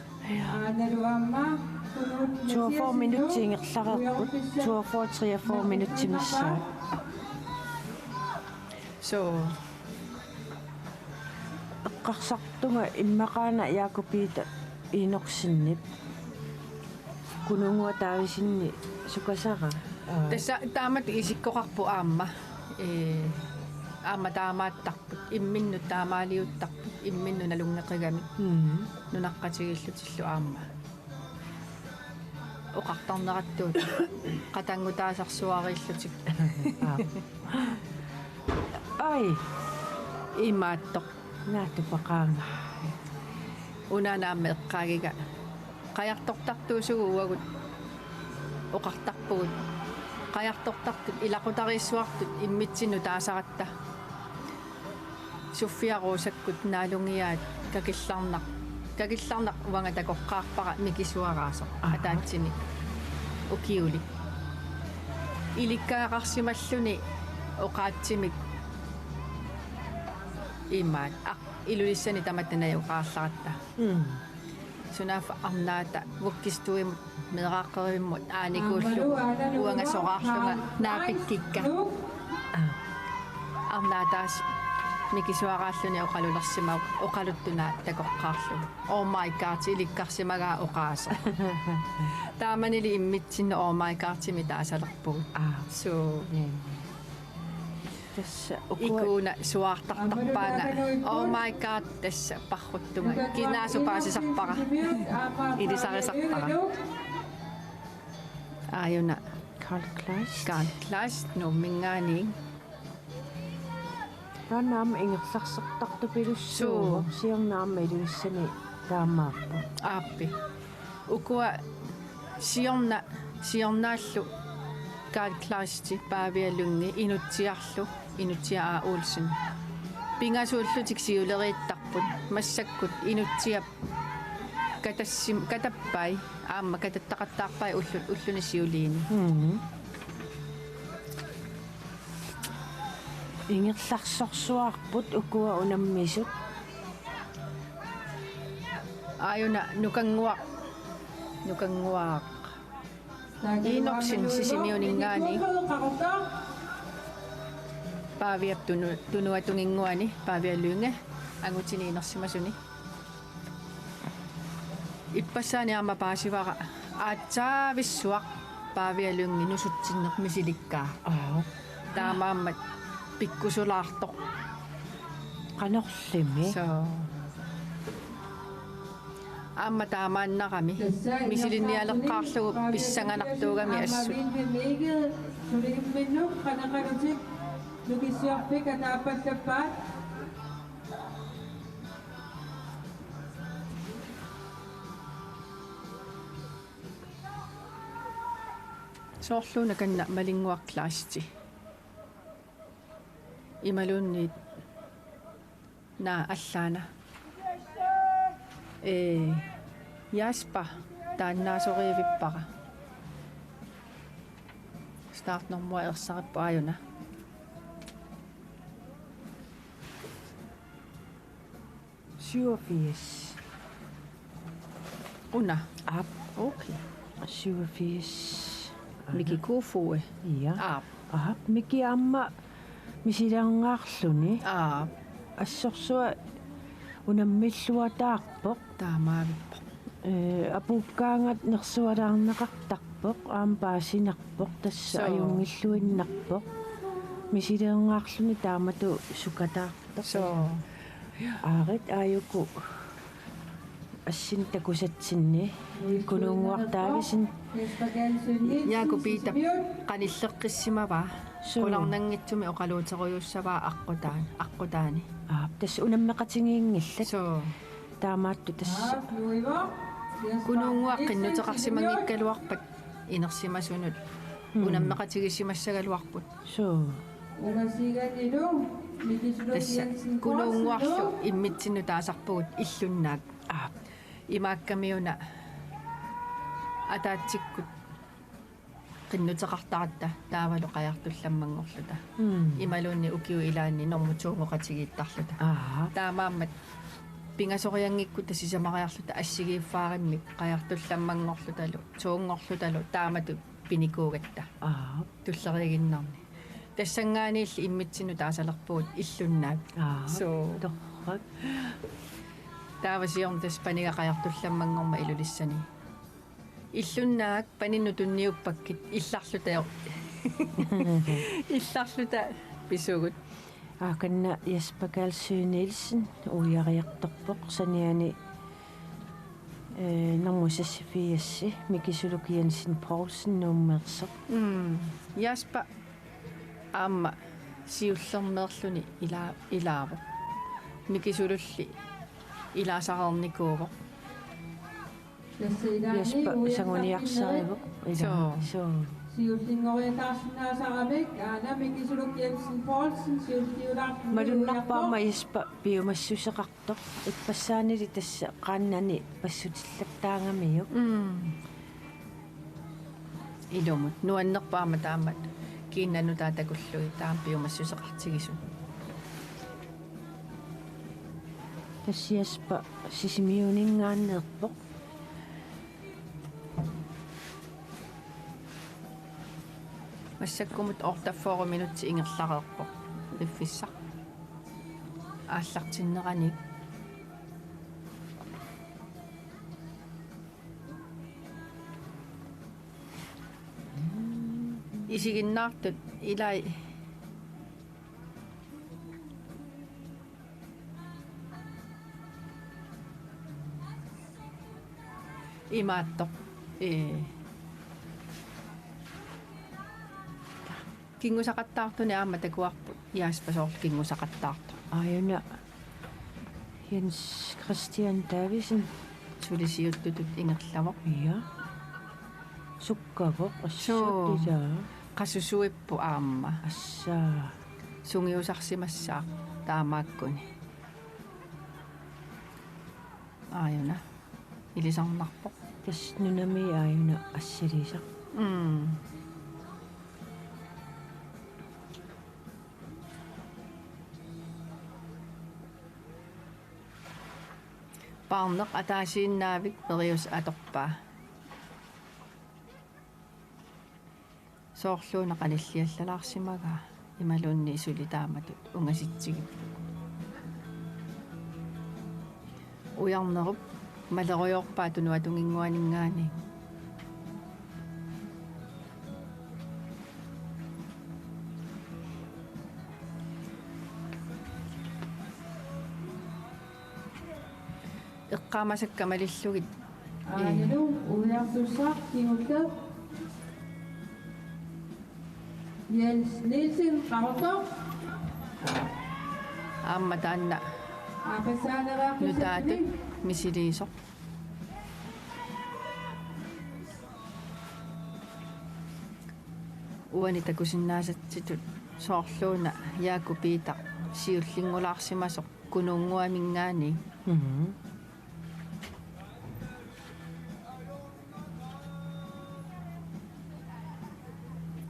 Toogfyrre minutsit ingerlareerput. Toogfyrre, treogfyrre minutsit missaat. Suu. Eqqarsartunga immaqaana Jakob Peter Enoksenip. Kunuunnguaq Davidsenip sukasara. Aa. Tassa taamatut isikkoqarpoq aamma. Ee, aamma taamaattarput. Imminnut taamaaliuttarput. Imminnut nalunngeqigami. Mm. Nunaqqatigiillutillu aamma. Oqartarnerattuut qatanngutaasarsuariillutik. Aa. Ai. Imaattoq. Naatupaqaanga. Una aamma eqqaagiga. Qajartortartuusugut uagut oqartarpugut. Qajartortartut ilaqutariissuartut immitsinnut taasaratta. Sofia Rosakkut naalungiaat kakillarnaq. Kakillarnaq uanga takoqqaarpara mikisuaraasoq. Aha. Ataatsimik ukiulik. Ilikkagaqarsimalluni oqaatsimik imaat. Aq, Ilulissani tamatta najugaqarlaratta. Mm. Sunaaffa arnaata vuggestuemut meeraaqqerivimmut aanikuullugu uanga soraarlunga naapikkikka. Aa. Arnaataas mikisuaraalluni oqalulersimavoq oqaluttuna takoqqaarlugu. Oh my God, ilikkarsimagaa oqaasoq. Taamanili immitsinnut Oh my God-imik taasalerpugut. Aa. So. Mm. Tassa ukua- Ikuuna suaartartarpaanga. Oh my God, tassa parruttunga. Kinaasut paasisarpara. Ilisarisarpara. Aajuna. Karl Kleist. Karl Kleist, Nuumminngaanniit. Taanna aamma ingerlaartartupilussuuvoq. Suu. Siorna aamma Ilulissani taamaappoq. Aappi. Ukua siorna, siornaallu Karl Kleist, Pavia Lynge, Inutsiarlu, Inutsiaq A. Olsen. Pingasuullutik siuleriittarput. Massakkut Inutsiap katassim-, katappai, aamma katattaqattaarpai ullu-, ulluni siuliini. Mhm. Ingerlaarsorsuarput ukua unammisut. Aajuna Nukannguaq. Nukannguaq. Enoksen Sisimiuninngaanniit. Paviap tunu-, tunuatunginnguani, Pavia Lynge, angutini inersimasuni. Ippassaani aamma paasivara aatsaavissuaq Pavia Lynge nusutsinneq misilikkaa. Aa. Taamaammat pikkusulaartoq. Qanorlimi? So. Aamma taamaannarami. Misilinnialeqqaarlugu pissanganartuugami assut. Soorluuna kanna Malinnguaq Kleist. Imaluunniit naa allaana. Ee, Jasper taannaasoreerivippara. Startnummer ersarippoq aajuna. Syvogfirs. Una. Aap. Okay. Syvogfirs. Miki Kofoe. Ja. Aap. Aap, Miki aamma misilerniarluni. Aap. Assorsuaq unammilluataarpoq. Taamaavippoq. Ee, apuukkaangat nersualaarneqartarpoq, aamma paasinarpoq, tassa. Soo. Ajunngilluinnarpoq. Misilerniarluni taamatut sukataartoq. Soo. Aarit aajuku assinnik takusatsinni Kunuunnguaq Davidsen. Jaaku Piitap qanilleqqissimavaa. Suu. Qularnanngitsumik oqaluuterujussuussavaa aqqutaan-, aqqutaani. Aap, tassa unammeqatigiinngillat. Suu. Taamaattoq tassa. Kunuunnguaq qinnuteqarsimanngikkaluarpat inersimasunut. Mm. Unammeqatigisimassagaluarput. Suu. Tassa Kunuunnguarlu immitsinnut taasarpugut Illunnaak. Aap. Imaakkamiuna ataatsikkut qinnuteqartaratta taavalu Qajartullammanngorluta. Mm. Imaluunniit ukiup ilaani normu to-nngooqatigiittarluta. Aap. Taamaammat pingasorianngikkutta sisamariarluta assigiiffaarimmik Qajartullammanngorlutalu, to-nngorlutalu taamatut pinikuugatta. Aap. Tulleriiginnarni. Tassanngaanniilli immitsinnut taasalerpugut Illunnaak. Aap. Suu. Torrak. Taava siorna tassa paniga Qajartullammanngormat Ilulissani. Illunnaak paninnut tunniuppakkit illarluta jo. Illarluta pisugut. Aakanna Jasper Kalsøe Nielsen uiariartorpoq saniani, ee, normu seksogfirs, Miki Suluk Jensen Poulsen Nuummeersoq. Mm. Jasper aamma siullermeerluni ila-, ilaavoq. Mikisululli ilaasareernikuuvoq. Tassa ilaanni Jesper uiarsartinnerit sanguniarsarivoq. Ila. Soo. Soo. Siullinngoriataarsinnaasaramik aana Mikisuluk Jensen Poulsen siulliulaartumik. Malunnarpoq aamma uiarpoq. Jesper piumassuseqartoq. Ippassaanili tassa qaannani passutillattaagamiuk. Mm. Ilumut. Nuannerpoq aamma taama kiinnanut taava takullugit taama piumassuseqartigisut. Tassa Jesper Sisimiuninngaanneerpoq. Massakkumut otteogfyrre minutsit ingerlareerpoq piffissaq. Aallartinnerani. Isiginnaartut ilai. Imaattoq. Ee. Kinngusaqattaartuni aamma takuarput. Jesper soorlu kinngusaqattaartoq. Aajuna Jens Christian Davidsen. Suli siuttutut ingerlavoq. Ja. Sukkavoq. Suu. Assut ilaa. Qasusuippoq aamma. Assaa. Sungiusarsimassaaq taamaakkuni. Aajuna. Ilisarnarpoq. Tassa nunami aajuna assiliisaq. Mm. Paarneq ataasiinnaavik Merius atorpaa. Soorluuna qanilliallalaarsimagaa imaluunniit suli taamatut ungasitsigipput. Ujarnerup malerujoorpaa tunuatunginnguaninngaanniit. Eqqaamasakka malillugit. Aajuna uiartussaq kingulleq. Jens Nielsen, Qaqortoq. Aamma taanna. Aappassaalereerput nutaatut misiliisoq. Uani takusinnaasatsitut soorluuna Jaaku Piitaq siullinngulaarsimasoq Kunuunnguaminngaanniit. Mhm.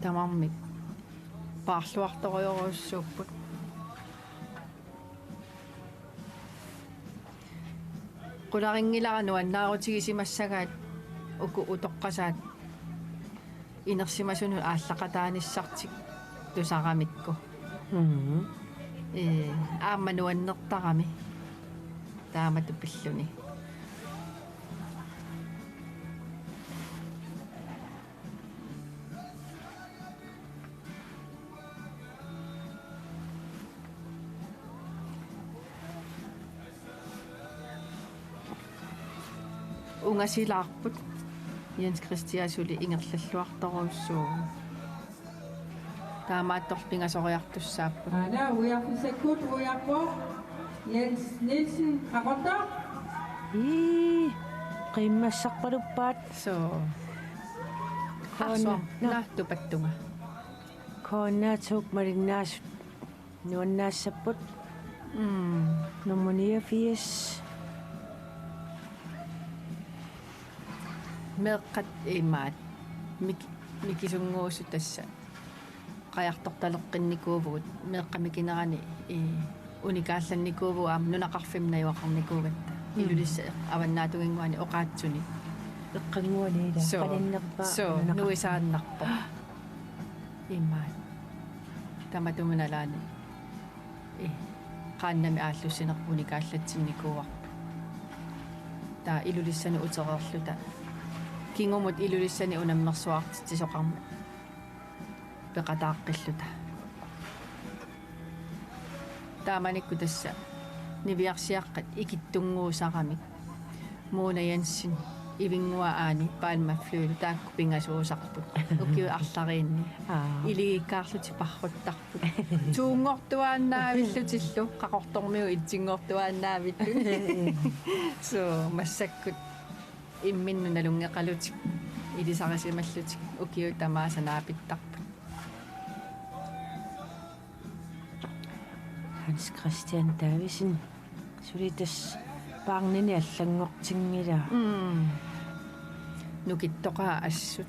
Tamarmik paarluartorujorujussuupput. Qularinngilara nuannaarutigisimassagaat uku utoqqasaat inersimasunut aallaqataanissartik tusaramikku. Mhm. Ee, aamma nuannertarami. Taamatut pilluni. Ungasilaarput. Jens Christian suli ingerlalluartorujussuuvoq. Taamaattorli pingasoriartussaapput. Aana uiarfissakkut uiarpoq Jens Nielsen, Qaqortoq. Ii, qiimmassarpaluppaat. Soo. Koona. Arso, na. Na, tupattunga. Koona tuuk malinnaasut. Nuannaassapput. Mm. Nummer niogfirs. Meeqqat imaat. Mik-, mikisunnguusut tassa. Qajartortaleqqinnikuuvugut. Meeqqat mikinerani, ii, unikaallannikuuvugut aamma nunaqarfimmi najugaqarnikuugatta. Mm. Ilulissat avannaatunginnguani oqaatsuni. Eqqannguani ila. Soo. Qaninnerpaaq. Soo, nunaqarfimmi. Nuisaannarpoq. Imaat. Tamatuma nalaani. Ee, qaannami aallussineq unikaallatsinnikuuarput. Taava Ilulissanut utereerluta. Kingumut Ilulissani unammersuartitsisoqarmat peqataaqqilluta. Taamanikkut tassa niviarsiaqqat ikittunnguusaramik. Mona Jensen, Ivinnguaq Aani, Palmaflyl, taakku pingasuusarput. Ukiut arlariinni. Aa. Iligikkaarlutik parruttarput. Tuunngortuaannaavillutillu, Qaqortormiut itsinngortuaannaavillutik. So, massakkut imminnut nalunngeqalutik, ilisarisimallutik, ukiut tamaasa naapittarput. Hans Christian Davidsen, suli tassa paarnini allanngortinngilaa. Mm. Nukittoqaat assut.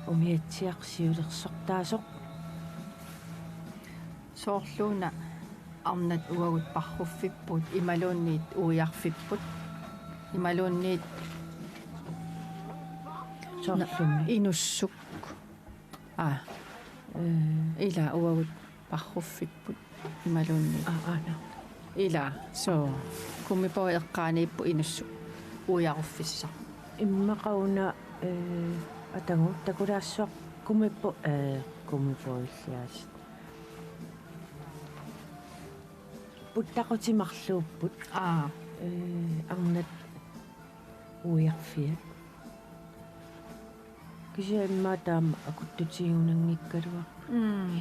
Umiatsiaq siulersortaasoq. Soorluuna arnat uagut parruffipput, imaluunniit uiarfipput, imaluunniit soorlumi inussuk. Aa. Ee. Ila uagut parruffipput imaluunniit. Aa, aana. Ila, so, gummibåd eqqaaniippoq inussuk uiaruffissaq. Immaqa una, ee, atagu takulaassuaq gummibåd, ee, gummibådilliaasiit. Puttaqutit marluupput. Aa. Ee, arnat uiarfiat. Kisianni immaqa taama akuttutigiunanngikkaluarput. Mm.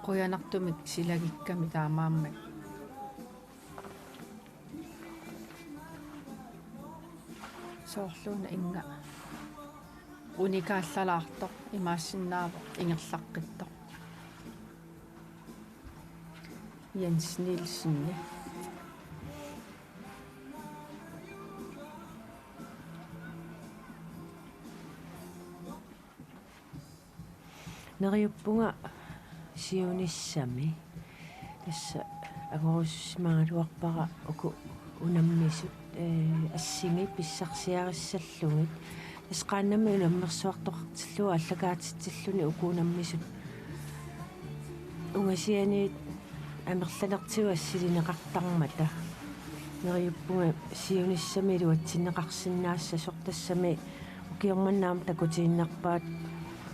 Qujanartumik silagikkamik taamaammat. Soorluuna innga unikaallalaartoq, imaassinnaavoq ingerlaqqittoq. Jens Nielsen. Neriuppunga siunissami. Tassa angorusussimagaluarpara uku unammisut, ee, assingi pissarsiarissallugit. Tassa qaannamik unammersuartoqartillugu aallakaatitsilluni uku unammisut ungasianiit amerlanertigut assilineqartarmata. Neriuppunga siunissami iluatsinneqarsinnaassasoq, tassami ukioq manna aamma takutiinnarpaat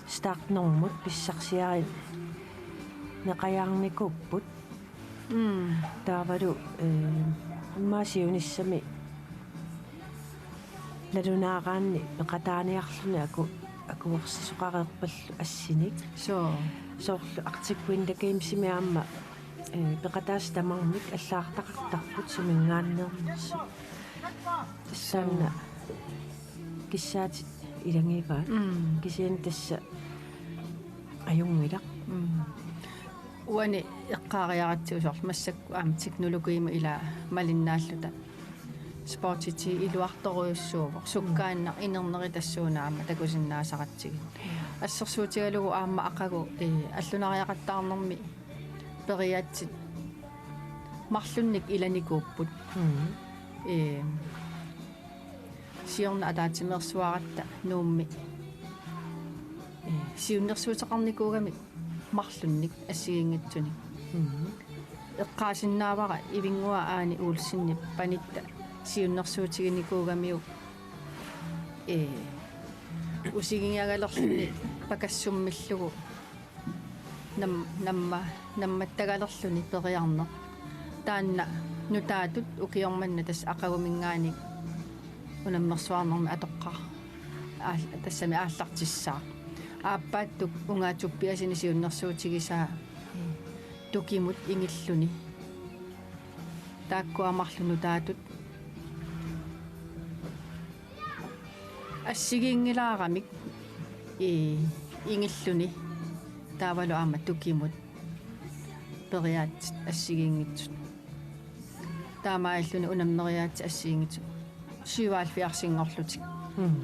startnummut pissarsiarineqajaarnikuupput. Mm. Taavalu, ee, immaqa siunissami nalunaaraanni peqataaniarluni aku-, akuersisoqareerpallu assinik. Soo. Soorlu Arctic Winter Gamesimi aamma, ee, peqataasut tamarmik allagartaqartarput suminngaanneernersut. Tassaana kissaatit ilagivaat. Mm. Kisianni tassa ajunngilaq. Mm. Uani eqqaariaratsigu soorlu massakkut aamma teknologiimut ila malinnaalluta. Sportiti iluartorujussuuvoq. Sukkaannaq inerneri tassuuna aamma takusinnaasaqatsigu. Assersuutigalugu aamma aqagu, ee, allunariaqattaarnermi periaatsit marlunnik ilanikuupput. Mm. Ee, siorna ataatsimeersuaratta Nuummi, ee, siunnersuuteqarnikuugami marlunnik assigiinngitsunik. Mhm. Eqqaasinnaavara Ivinnguaq Aani Olsenip panitta siunnersuutiginikuugamiuk, ee, usigigiagalerluni pakassummillugu nam-, namma-, nammattagalerluni periarneq. Taanna nutaatut ukioq manna tassa aqaguminngaanniit unammersuarnermi atoqqaar-, aal-, tassami aallartissaaq. Aappaattut Ungaatuppiasini siunnersuutigisaa Tukimut ingilluni. Taakkua marluk nutaatut assigiinngilaaramik, ee, ingilluni taavalu aamma Tukimut periaatsit assigiinngitsut. Taamaalilluni unammeriaatsit assigiinngitsut syvoghalvfjerdsinngorlutik. Mm.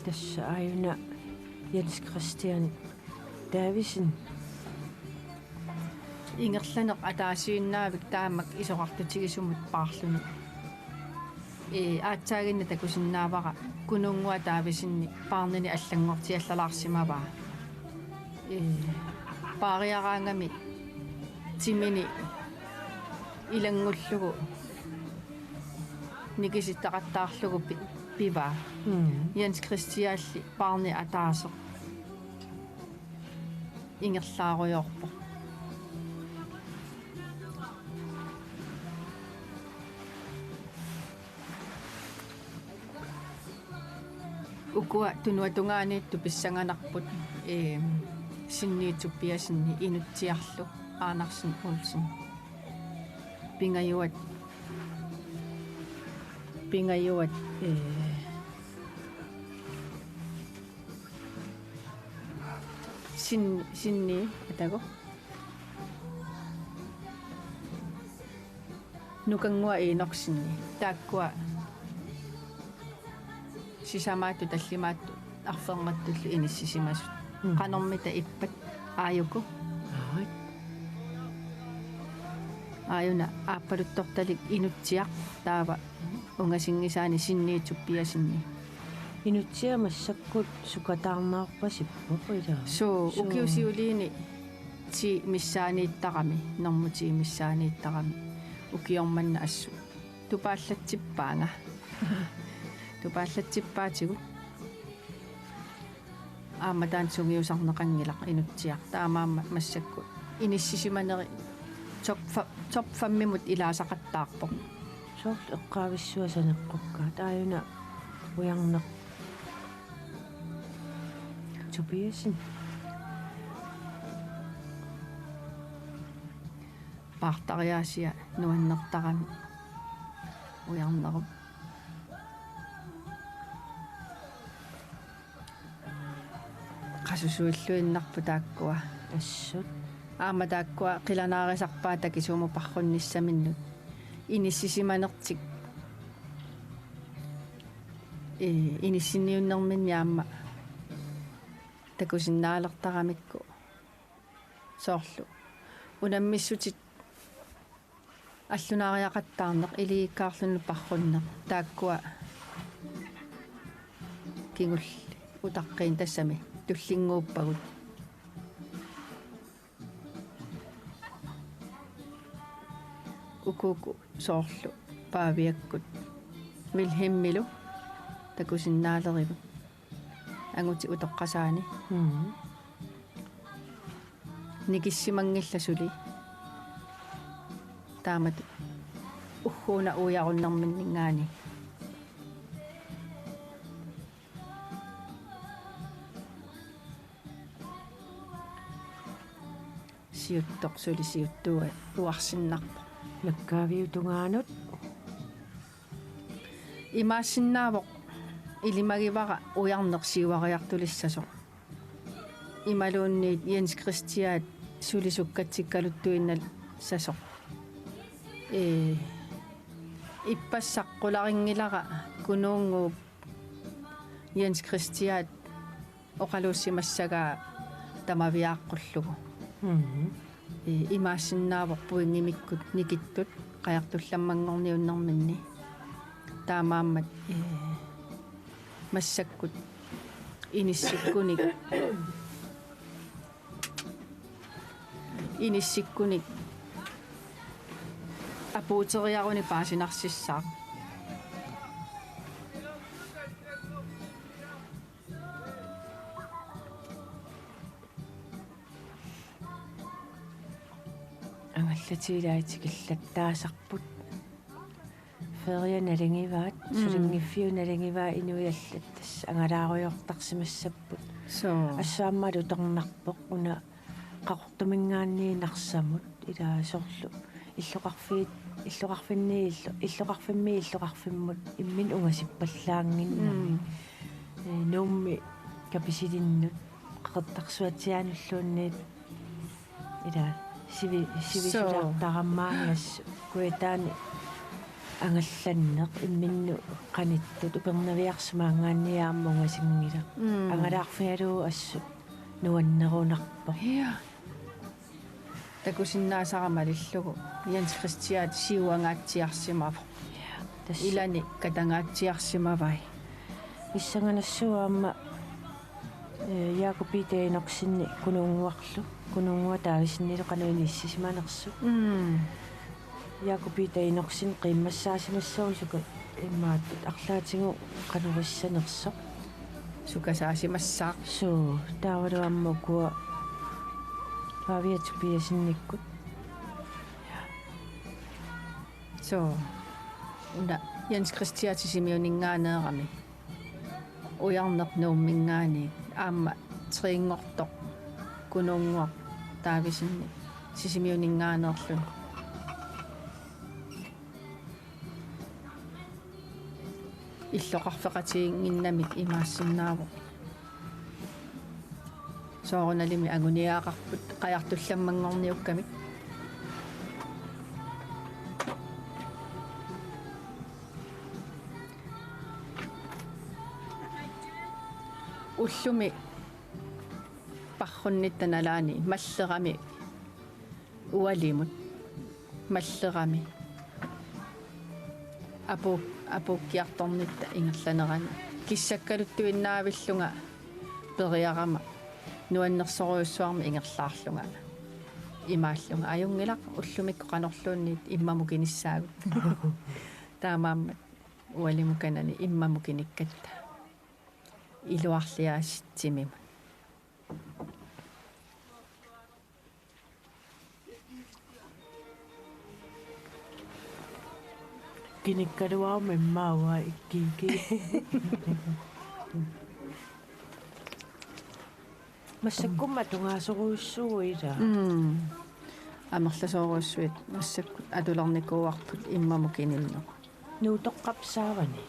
Tassa aajuna Jens Christian Davidsen. Ingerlaneq ataasiinnaavik taamak isorartutigisumut paarluni. Ee, aatsaaginnaq takusinnaavara Kunuunnguaq Davidsenip paarnini allanngortiallalaarsimavaa. Ee, paariaraangami timini ilanngullugu nikisittaqattaarlugu pi-, pivaa. Mm. Jens Christianli barni ataaseq ingerlaarujoorpoq. Ukua tunuata tungaaniittut pissanganarput, eem, Sinni Tobiassenip inutsiarlu Andersen Olsen. Pingajuat, pingajuat, ee, Sin-, Sinni, atagu. Nukannguaq Enoksenip. Taakkua sisamaattut tallimaattut arferngattullu inissisimasut. Mm. Qanormita ippat? Aajuku. Aat. Aajuna aappaluttortalik inutsiaq, taava ungasinngisaani Sinni Tobiassenip. Inutsiaq massakkut sukataarneqarpasippoq ilaa. Suu, suu. Ukiut siuliini ti missaaniittarami, normu ti missaaniittarami. Ukioq manna assut tupaallatsippaanga. Tupaallatsippaatigut. Aamma taanna sungiusarneqanngilaq inutsiaq. Taamaammat massakkut inissisimaneri top fa-, top fem-imut ilaasaqattaarpoq. Soorlu eqqaavissuaq saneqqukkaat, aajuna ujarneq. Tobiassen. Paartariaasia nuannertarami ujarnerup. Qasusuilluinnarput taakkua. Assut. Aamma taakkua qilanaarisarpaat takisuumut parrunnissaminnut. Inissisimanertik. Ee, inissinniunnerminni aamma takusinnaalertaramikku. Soorlu unammissutit allunaariaqattaarneq, iligikkaarluni parrunneq, taakkua kingulliit utaqqiinnut tassami tullinnguuppagut. Ukuuku soorlu Paaviakkut Vilhelmilu takusinnaalerigut. Angutit utoqqasaani. Mm. Nikissimanngillat suli. Taamatut ugguuna uiarunnerminninngaanniit. Siuttoq suli siuttuuarsinnarpoq. Nakkaaviup tungaanut. Imaassinnaavoq ilimagivara ujarneq siuariartulissasoq. Imaluunniit Jens Christian suli sukkatsikkaluttuinnassasoq. Ee, ippassaq qularinngilaq Kunuunnguup Jens Christian oqaluussimassagaa tamaviaaqqullugu. Mhm. Ee, imaassinnaavoq pointimikkut nikittut qajartullammanngorniunnerminni. Taamaammat, ee, massakkut inissikkunik, inissikkunik apuuteriaruni paasinarsissaaq. Angallatit ilaat tikillattaasarput. Feria nalingivaat, mm, sulinngiffiup nalingivaa inuit allat tassa angalaarujoortarsimassapput. Soo. Assut aamma alutornarpoq una Qaqortuminngaanniit Narsamut, ilaa soorlu illoqarfiit, illoqarfinni illo-, illoqarfimmi illoqarfimmut imminut ungasippallaannginnami. Mm. Ee, Nuummi Kapisilinnut, Qeqertarsuatsiaanulluunniit, ilaa sivi-, soo, sivisulaartarami assut Kujataani angallanneq imminnut qanittut Upernaviarsuk maanngaanniit aamma ungasinngilaq. Mm. Angalaarfigalugu assut nuannerunarpoq. Ja. Takusinnaasara malillugu Jens Christian siuangaatsiarsimavoq. Tassa. Ilani katangaatsiarsimavai. Pissanganassuup aamma, ee, Jakob Peter Enoksen Kunuunnguarlu, Kunuunnguaq Davidsenilu qanoq inissisimanersoq. Mm. Jakob Peter Enoksen qiimmassaasimassaaq suka-, Imaattut arlaatigut qanoq issanersoq. Sukasaasimassaaq. Suu, taavalu aamma ukua Pavia Tobiasenikkut. Suu. Una Jens Christian Sisimiuninngaanneerami. Ujarneq Nuumminngaanniit aamma Trinngortoq Kunuunnguaq Davidsen Sisimiuninngaanneerluni. Illoqarfeqatigiinnginnamik imaassinnaavoq. Soorunalimi anguniagaqarput qajartullammanngorniukkamik. Ullumi parrunnitta nalaani mallerami ualimut mallerami apu-, apuukkiartornitta ingerlanerani kissakkaluttuinnaavillunga periarama nuannersorujussuarmik ingerlaarlunga imaallunga: Ajunngilaq, ullumikkut qanorluunniit immamut kinissaagut. Taamaammat ualimut kanani immamut kinikkatta. Iluarliaasitsimimut. Kinikkaluaruma immaqa uanga ikkikkit. Massakkummi atugaasorujussuuvoq ilaa. Mm. Amerlasoorujussuit massakkut atulernikuuarput immamut kininneq. Nuutoqqap saavani.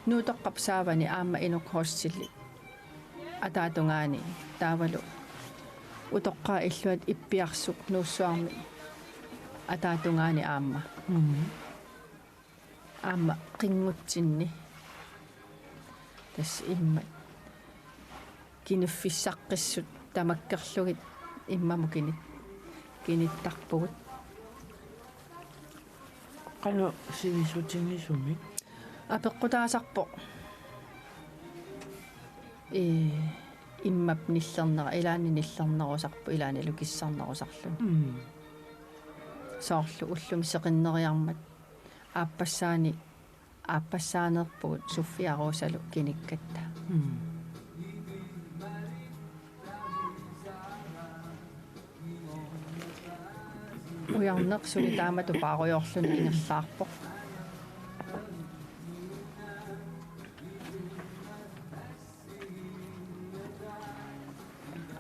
Nuutoqqap saavani aamma Inuk Hosteli ataatungaani taavalu utoqqaat illuat Ippiarsuk Nuussuarmi ataatungaani aamma. Mm. Aamma qinngutsinni. Tassa immat kiniffissaqqissut tamakkerlugit immamut kinit-, kinittarpugut. Qanoq sivisutigisumik? Apeqqutaasarpoq. Ee, immap nillernera, ilaanni nillernerusarpoq, ilaannilu kissarnerusarluni. Mm. Soorlu ullumi seqinneriarmat aappassaani, aappassaaneerpugut Sofia Rosalu kinikkatta. Mm. Ujarneq suli taamatut paarujoorluni ingerlaarpoq.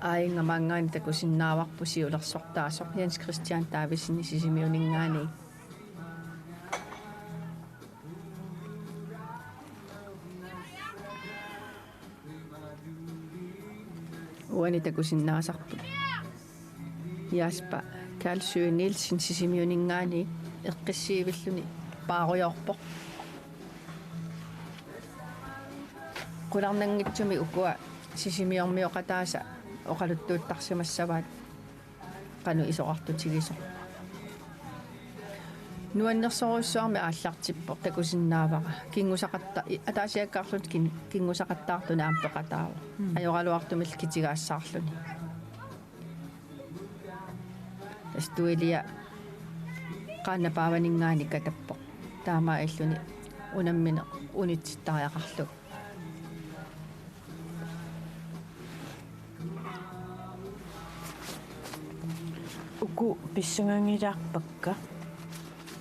Aajuna maanngaanniit takusinnaavarput siulersortaasoq Jens Christian Davidsen Sisimiuninngaanniit. Uani takusinnaasarput Jasper Kalsøe Nielsen Sisimiuninngaanniit eqqissiivilluni paarujoorpoq. Qularnanngitsumik ukua Sisimiormioqataasa oqaluttuuttarsimassavaat qanoq isorartutigisoq. Nuannersorujussuarmik aallartippoq, takusinnaavara. Kinngusaqatta-, i-, ataasiakkaarluta kin-, kinngusaqattaartunik aamma peqataavoq. Mm. Ajoraluartumillu kitigaassaarluni. Tassa Tuilia qaannat paavaninngaanniit katappoq. Taamaalilluni unammineq unitsittariaqarlugu. Uku pissangangilaarpakka.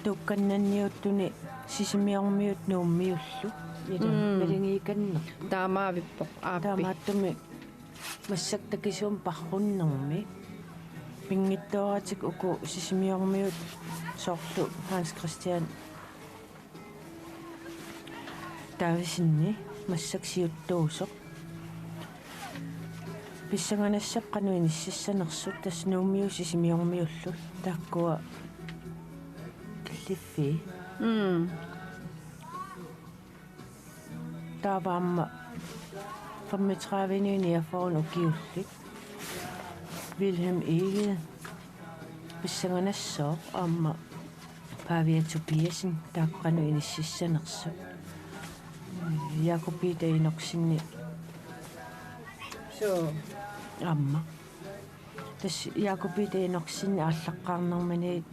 Tuukkannanniuttuni Sisimiormiut Nuummiullu. Ila, mm, naligiikannerput. Taamaavippoq aappi. Taamaattumik massakkut takisuumik parrunnermi. Pinngitsooratik uku Sisimiormiut soorlu Hans Christian Davidsenip massakkut siuttuusoq. Pissanganassaaq qanoq inississanersut, tassa Nuummiut Sisimiormiullu taakkua killiffii. Mm. Taava aamma femogtredive-niit niogfyrre ukiullit. Vilhelm Egede pissanganassaaq aamma Pavia Tobiassen, taakku qanoq inississanersut. Jakob Peter Enoksen. Suu. Aamma. Tassa Jakob Peter Enoksen aallaqqaarnermini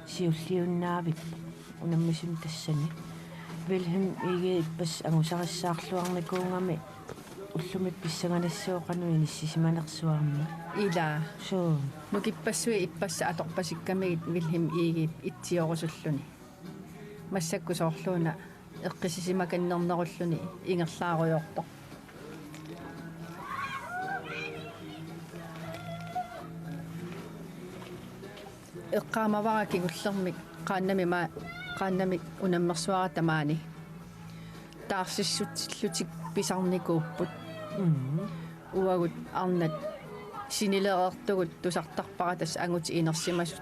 siulliunnaavippoq unammisuni tassani. Vilhelm Egede ippassaq angusarissaarluarnikuugami ullumi pissanganassaaq qanoq inissisimanersuarmi. Ila. Suu. Nukippassuit ippassaq atorpasikkamigit Vilhelm Egedep itsiorusulluni. Massakkut soorluuna eqqissisimakannernerulluni ingerlaarujoortoq. Eqqaamavara kingullermik qaannami maa-, qaannami unammersuara tamaani. Taarsissutsillutik pisarnikuupput. Mhm. Uagut arnat sinilereertugut tusartarpara tassa angutit inersimasut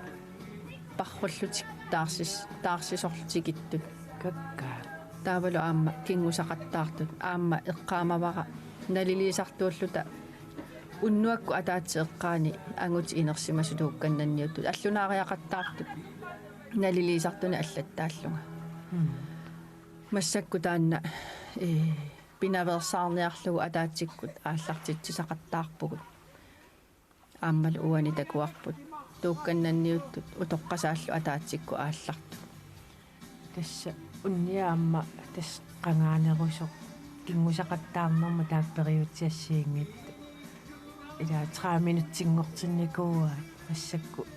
parrullutik taarsis-, taarsisorlutik ittut. Kakkaak. Taavalu aamma kinngusaqattaartut, aamma eqqaamavara naliliisartuulluta unnuakkut ataatsip eqqaani angutit inersimasut tuukkannanniuttut, allunaariaqattaartut naliliisartunik allattaallunga. Mm. Massakkut taanna, ee, pinaveersaarniarlugu ataatsikkut aallartitsisaqattaarpugut. Aammalu uani takuarput tuukkannanniuttut utoqqasaallu ataatsikkut aallartut. Tassa unnia aamma tassa qangaanerusoq kinngusaqattaarnermut taakku periutsiassiinngitsut. Ila tredive minutsinngortinnikuuaat massakkut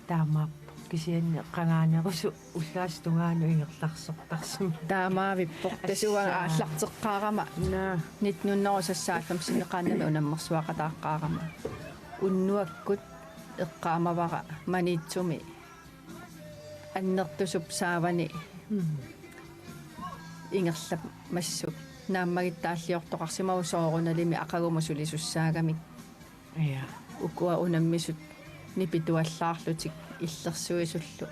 taamaappoq kisianni qangaanerusoq ullaasut tungaanut ingerlarsortarsimavoq. Taamaavippoq. Tassa uanga Assaa. Aallarteqqaarama. Naa. Nitten hundrede seksoghalvfemsimi qaannami unammersuaqataaqqaarama. Unnuakkut eqqaamavara Maniitsumi annertusup saavani. Mm. Ingerlappassuk naammagittaalliortoqarsimavoq soorunalimi aqagumut sulisussaagamik. Ja. Ukua unammisut nipituallaarlutik illersuisullu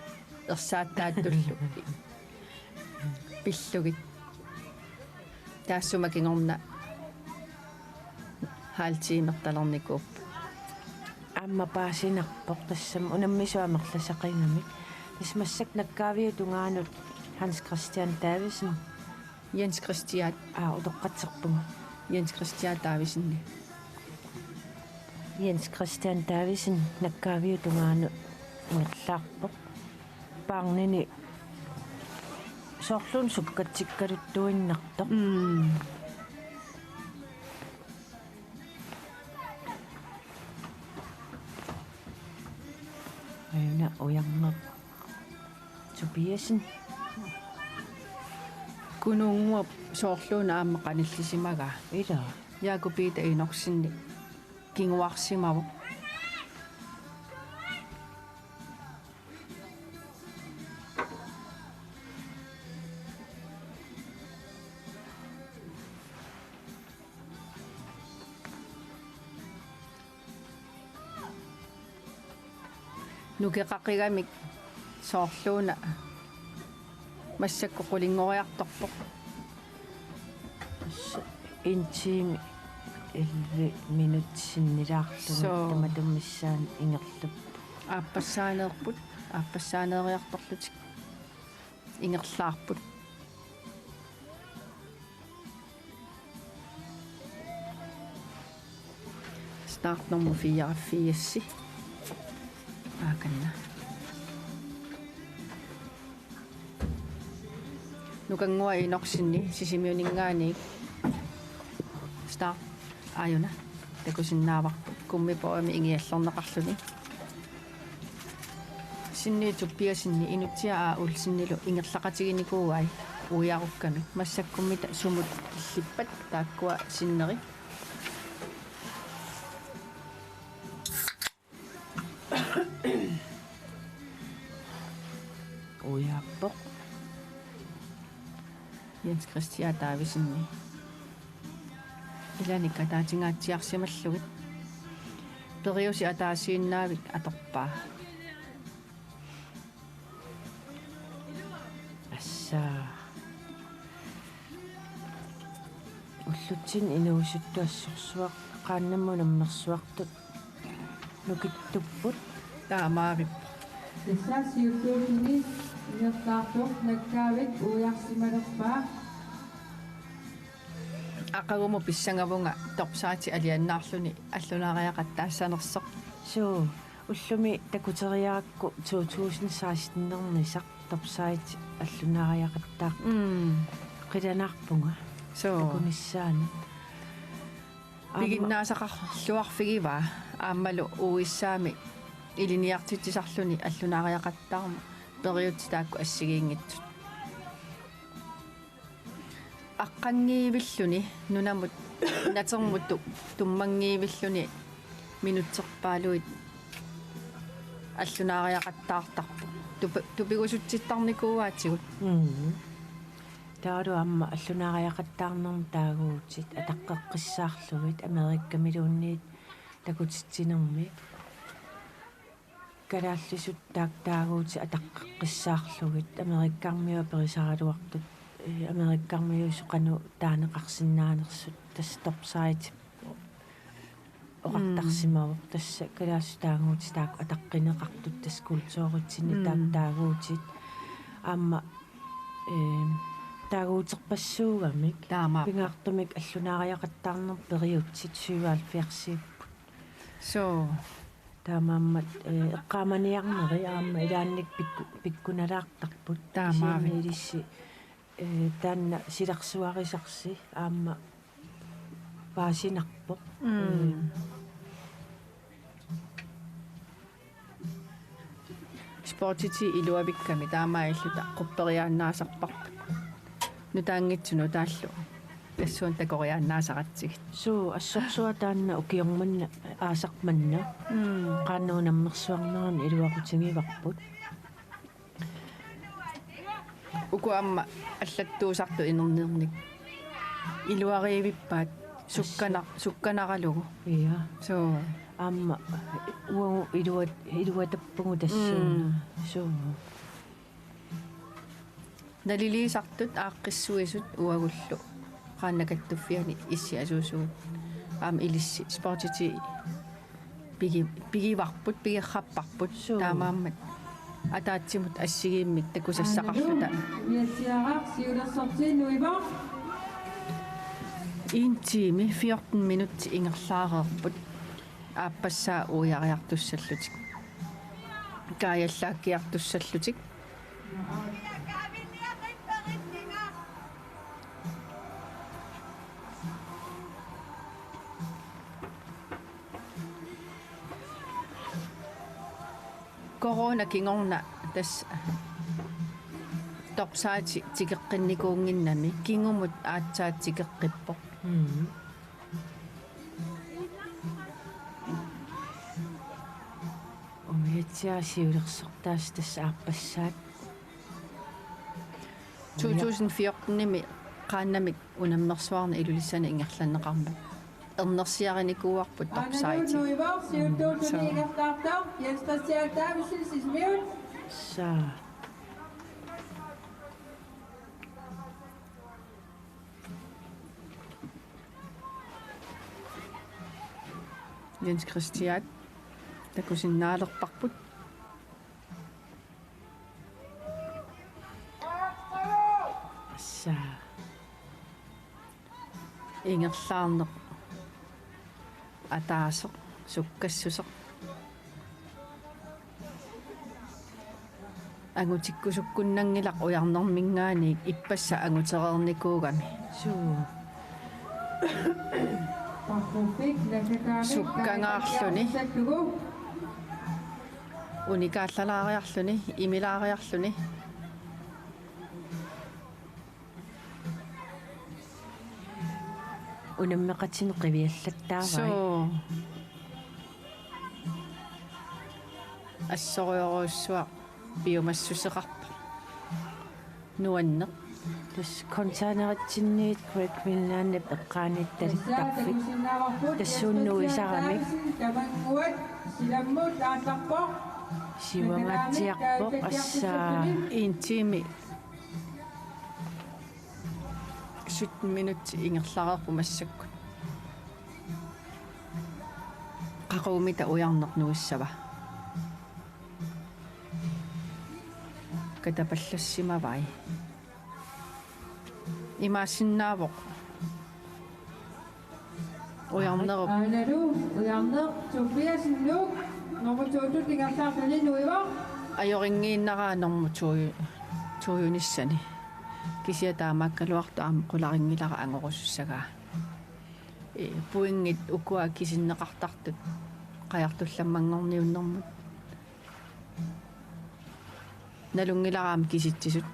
ersaattaattullu pillugit. Taassuma kingorna halv tiimertalernikuupput. Aamma paasinarpoq tassami unammisut amerlasaqigamik. Tassa massakkut nakkaaviup tungaanut Hans Christian Davidsen. Jens Christian. Aa, utoqqatserpunga. Jens Christian Davidsen. Jens Christian Davidsen nakkaaviup tungaanut ingerlaarpoq. Paarnini soorluuna sukkatsikkaluttuinnartoq. Mm. Ajuna ujarneq. Tobiassen. Kunuunnguaq soorluuna aamma qanillisimagaa. Ila. Jakob Peter Enoksenip kinguarsimavoq. Nukeqaqigamik soorluuna massakkut qulinngoriartorpoq. En time elleve minut sinnilaarlugu. Soo. Tamatuma missaani ingerlapput. Aappassaaneerput, aappassaaneeriartorlutik ingerlaarput. Start nummer fireogfirs. Aakanna. Nukanngua Enoksen Sisimiuninngaanniit. Start. Aajuna. Takusinnaavarput. Kummipoq aamma ingiallorneqarluni. Sinni Tobiassen Inutsiaq A. Olsenilu ingerlaqatiginikuuai uiarukkami. Massakkummi ta-, sumut killippat taakkua sinneri. Uiaappoq. Jens Christian Davidsen. Ilanik ataatsinngaatsiarsimallugit. Periuseq ataasiinnaavik atorpaa. Assaa. Ullutsinni inuusuttut assorsuaq qaannamut unammersuartut nukittupput. Taamaavippoq. Tassa siuttuulluni ingerlaartoq nakkaavik uiarsimalerpaa. Aqagumut pissangavunga topsaatit aliannaarluni allunaariaqattaassanersoq. Suu. Ullumi takuteriarakku to tusind seksten-ernisaq topside allunaariaqattaartoq. Mm. Qilanaarpunga. Soo. Takunissaanut. Aamma piginnaasaqarluarfigivaa aammalu U S A-mi ilinniartitsisarluni allunaariaqattaarmat periutsit taakku assigiinngitsut. Aqqanngivilluni nunamut natermut tu-, tummanngivilluni minutserpaaluit allunaariaqattaartarpoq. Tupi-, tupigusutsittarnikuuaatigut. Mm. Taavalu aamma allunaariaqattaarnermi taaguutit ataqqeqqissaarlugit Amerikamiluunniit takutitsinermi. Kalaallisut taakku taaguutit ataqqeqqissaarlugit Amerikkarmiut aperisaraluartut, eh, Amerikkarmiut soqanut taaneqarsinnaanersut tassa topside oqartarsimavoq. Mm. Tassa kalaallisut taaguutit taakku ataqqineqartut tassa kulturitsinni taakku. Mm. Taaguutit aamma, eh, taaguuterpassuugamik. Taamaappoq. Pingaartumik allunaariaqattaarnermi periutsit syvoghalvfjerds-iupput. Soo. Taamaammat, eh, eqqaamaniarneri aamma ilaannik pikku-, pikkunalaartarput. Taamaavik. Kisianni ilissi, eh, taanna silarsuarisarsi aamma paasinarpoq. Mm. Eh. Sportiti iluavikkami taamaalilluta qupperiaannaasarparput. Nutaanngitsunik taallu. Tassuuna takoriaannaasaratsigit. Suu, assorsuaq taanna ukioq manna, aasaq manna. Mm. Qaannat unammersuarneranni iluaqutigivarput. Uku aamma allattuusartut inerniarnik iluarivippaat sukkana-, sukkanaralugu. Ja. Suu. Aamma uagut iluat-, iluatappugut tassuuna. Mm. Suu. Naliliisartut aaqqissuisut uagullu Qaannat Kattuffianni issiasuusugut aamma ilissi sportiti pigi-, pigivarput, pigerrapparput. Suu. Taamaammat ataatsimut assigiimmik takusassaqarluta. Umiatsiaraq siulersortiinnaq iva. En time, fjorten minut ingerlaareerput. Aappassaa uiariartussallutik. Kaajallaakkiartussallutik. Corona kingorna tassa topside tikeqqinnikuunnginnami kingumut aatsaat tikeqqippoq. Mm. Umiatsiaq siulersortaasa tassa aappassaat. To tusind fjorten-imi qaannamik unammersuarneq Ilulissani ingerlanneqarmat. Ernersiarinikuuarput topside. Suu. Saa. Jens Christian takusinnaalerparput. Saa. Ingerlaarneq ataaseq sukkassuseq. Angutikkusukkunnanngilaq ujarnerminngaanniit ippassaq angutereernikuugami. Suu. Sukkangaarluni. Unikaallalaariarluni, imilaariarluni. Unammeqatinik qiviallattaavai. Suu. Assorujorujussuaq piumassuseqarpoq. Nuanneq. Tassa containeritsinniit Great Greenlandip eqqaaniit talittarfik. Tassuuna nuisaramik. Siuangaatsiarpoq assaa. En time. Sytten minutsit ingerlareerput massakkut. Qaqugumita ujarneq nuissava? Katapallassimavai. Imaassinnaavoq. Ujarnerup. Aanalu, ujarneq, Tobiassen Nuuk. Nummer to-tut ingerlaarluni nuivoq. Ajorinngiinnaraat nummer to-, to-unissani. Kisianni taamaakkaluartoq aamma qularinngilara angorusussagaa. Ee, pointit ukua kisinneqartartut qajartullammanngorniunnermut. Nalunngilara aamma kisitsisut.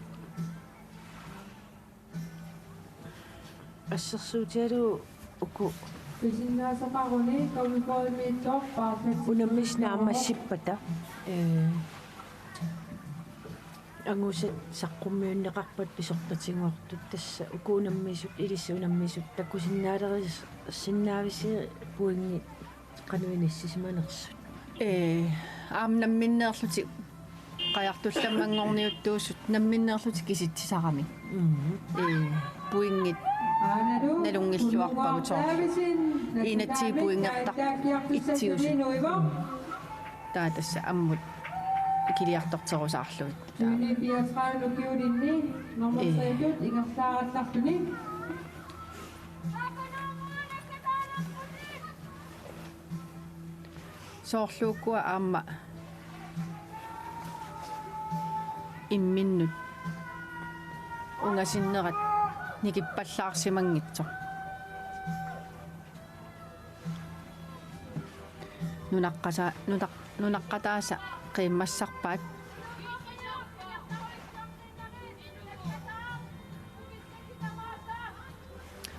Assersuutigalugu uku. Pisinnaasaqaruni K V K-miittoq paarlatit. Unammisut naammassippata. Ee. Angusat saqqummiunneqarpata pisortatigoortut, tassa uku unammisut, ilissi unammisut takusinnaalerisinnaavissi pointit qanoq inissisimanersut. Ee, aamma namminneerlutik qajartullammanngorniuttuusut namminneerlutik kisitsisaramik. Mhm. Ee, pointit nalunngilluarpagut soorlu. Enogtyve pointertartut itsiusut. Taava tassa ammut ikiliartorterusaarlugit. Nummer tre-tut ingerlaarallarluni. Soorlu ukua aamma imminnut ungasinnerat nikippallaarsimanngitsoq. Nunaqqasa-, nunaq-, nunaqqataasa qiimmassarpaat.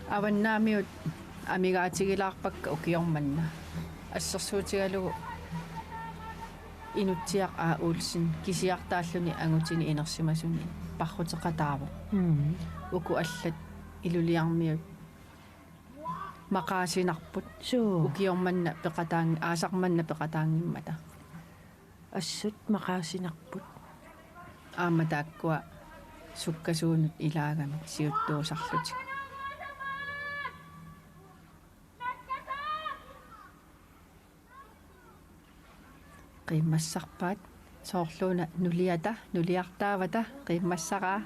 Avannaamiut amigaatigilaarpakka ukioq manna. Assersuutigalugu Inutsiaq A. Olsen kisiartaalluni angutini inersimasuni parruteqataavoq. Mm. Uku allat Ilulissarmiut maqaasinarput. Suu. Ukioq manna peqataang-, aasaq manna peqataanngimmata. Assut maqaasinarput. Aamma taakkua sukkasuunut ilaagamik siuttuusarlutik. Qiimmassarpaat soorluuna nuliata, nuliartaavata, qiimmassaraa.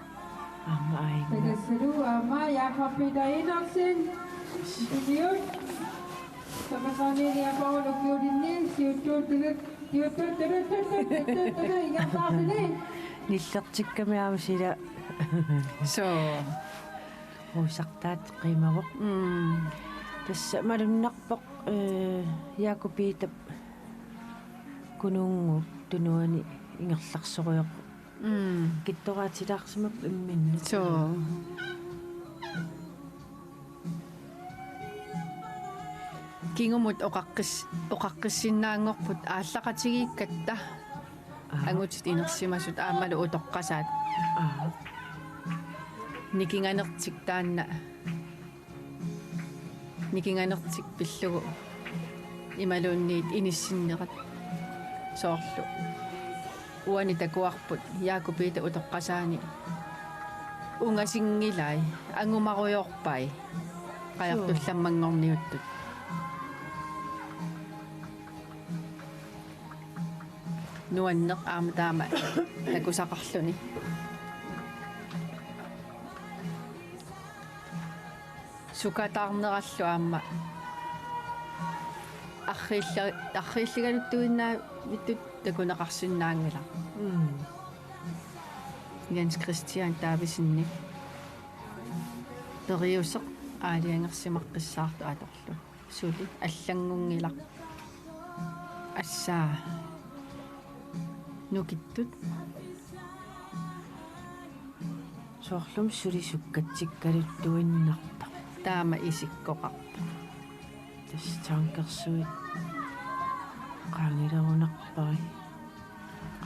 Aamma aajuna. Takassalu aamma Jakob Peter Enoksen. Siut. Tamasani Jakob ukiulinni siuttuutilu, siuttuutilu, siuttuutilu, ingerlaarluni. Nillertikkami aamma sila. Soo. Uusartaat qiimavoq. Mm. Tassa malunnarpoq, ee, Jakob Peter Kununnguup tunuani ingerlarsorivoq. Mm. Kittoraatilaarsimapput imminnut. Soo. Kingumut oqaqqis-, oqaqqissinnaanngorput aallaqatigiikkatta. Aa. Angutit inersimasut aammalu utoqqasaat. Aa. Nikinganertik taanna. Nikinganertik pillugu imaluunniit inissinnerat soorlu. Uani takuarput Jakob Peter utoqqasaani ungasinngilai, angumarujoorpai, qajartullammanngorniuttut. Nuanneq aamma taama takusaqarluni. Sukataarnerallu aamma arriilla-, arriilligaluttuinnaavittut takuneqarsinnaanngilaq. Mm. Jens Christian Davidsenip periuseq aalajangersimaqqissaartoq atorlugu. Suli allanngunngilaq. Assaa. Nukittut. Soorlumi suli sukkatsikkaluttuinnartoq. Taama isikkoqarpoq. Tassa tankersuit. Qaangilerunarpai.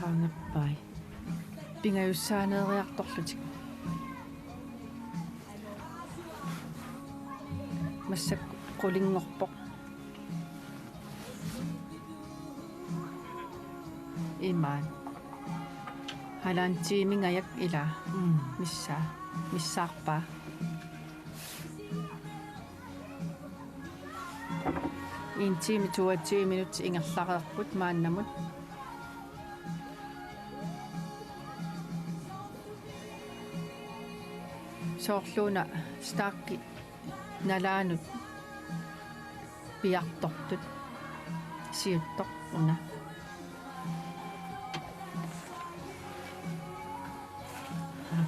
Qaangerpai. Pingajussaaneeriartorlutik. Massakkut qulinngorpoq. Imaat. Halvanden timingajak ilaa. Mm. Missaa. Missaarpaa. En time, toogtyve minut ingerlareerput maannamut. Soorluuna staki nalaanut piartortut siuttoq una.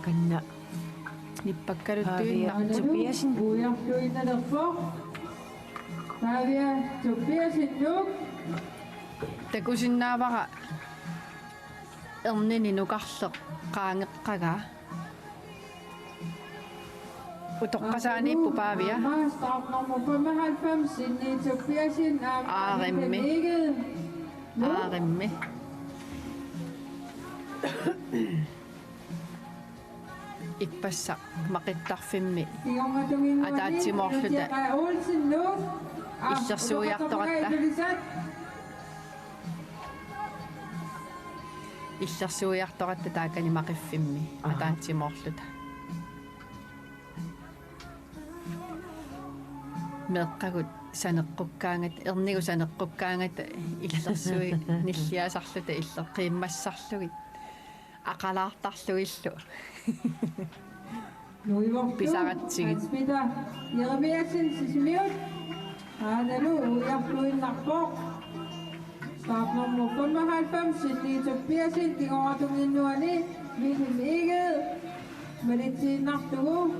Anna. Nippakkaluttuinnaq. Pavia Tobiasen. Ujartuinnalerpoq. Pavia Tobiasen Nuuk. Takusinnaavara ernini nukarleq qaangeqqagaa. Utoqqasaaniippoq Pavia. Start nummer femoghalvfems, Sinni Tobiasen, Aarimmi. Aarimmi. Ippassaq Maqittarfimmi ataatsimoorluta illersuiartoratta. Illersuiartoratta taakani Maqiffimmi. Aha. Ataatsimoorluta. Meeqqagut saneqqukkaangata, ernigut saneqqukkaangata illersui nilliasarluta illeqqiimmassarlugit. Aqalaartarlugillu. Nuivorlu. Pisaratsigit. Hans Peter Jeremiassen Sisimiut. Aanalu ujartuinnarpoq. Start nummer femoghalvfems, Sinni Tobiassen, kingornatungiinnuani, Wilhelm Egede, malitsiinnartugu,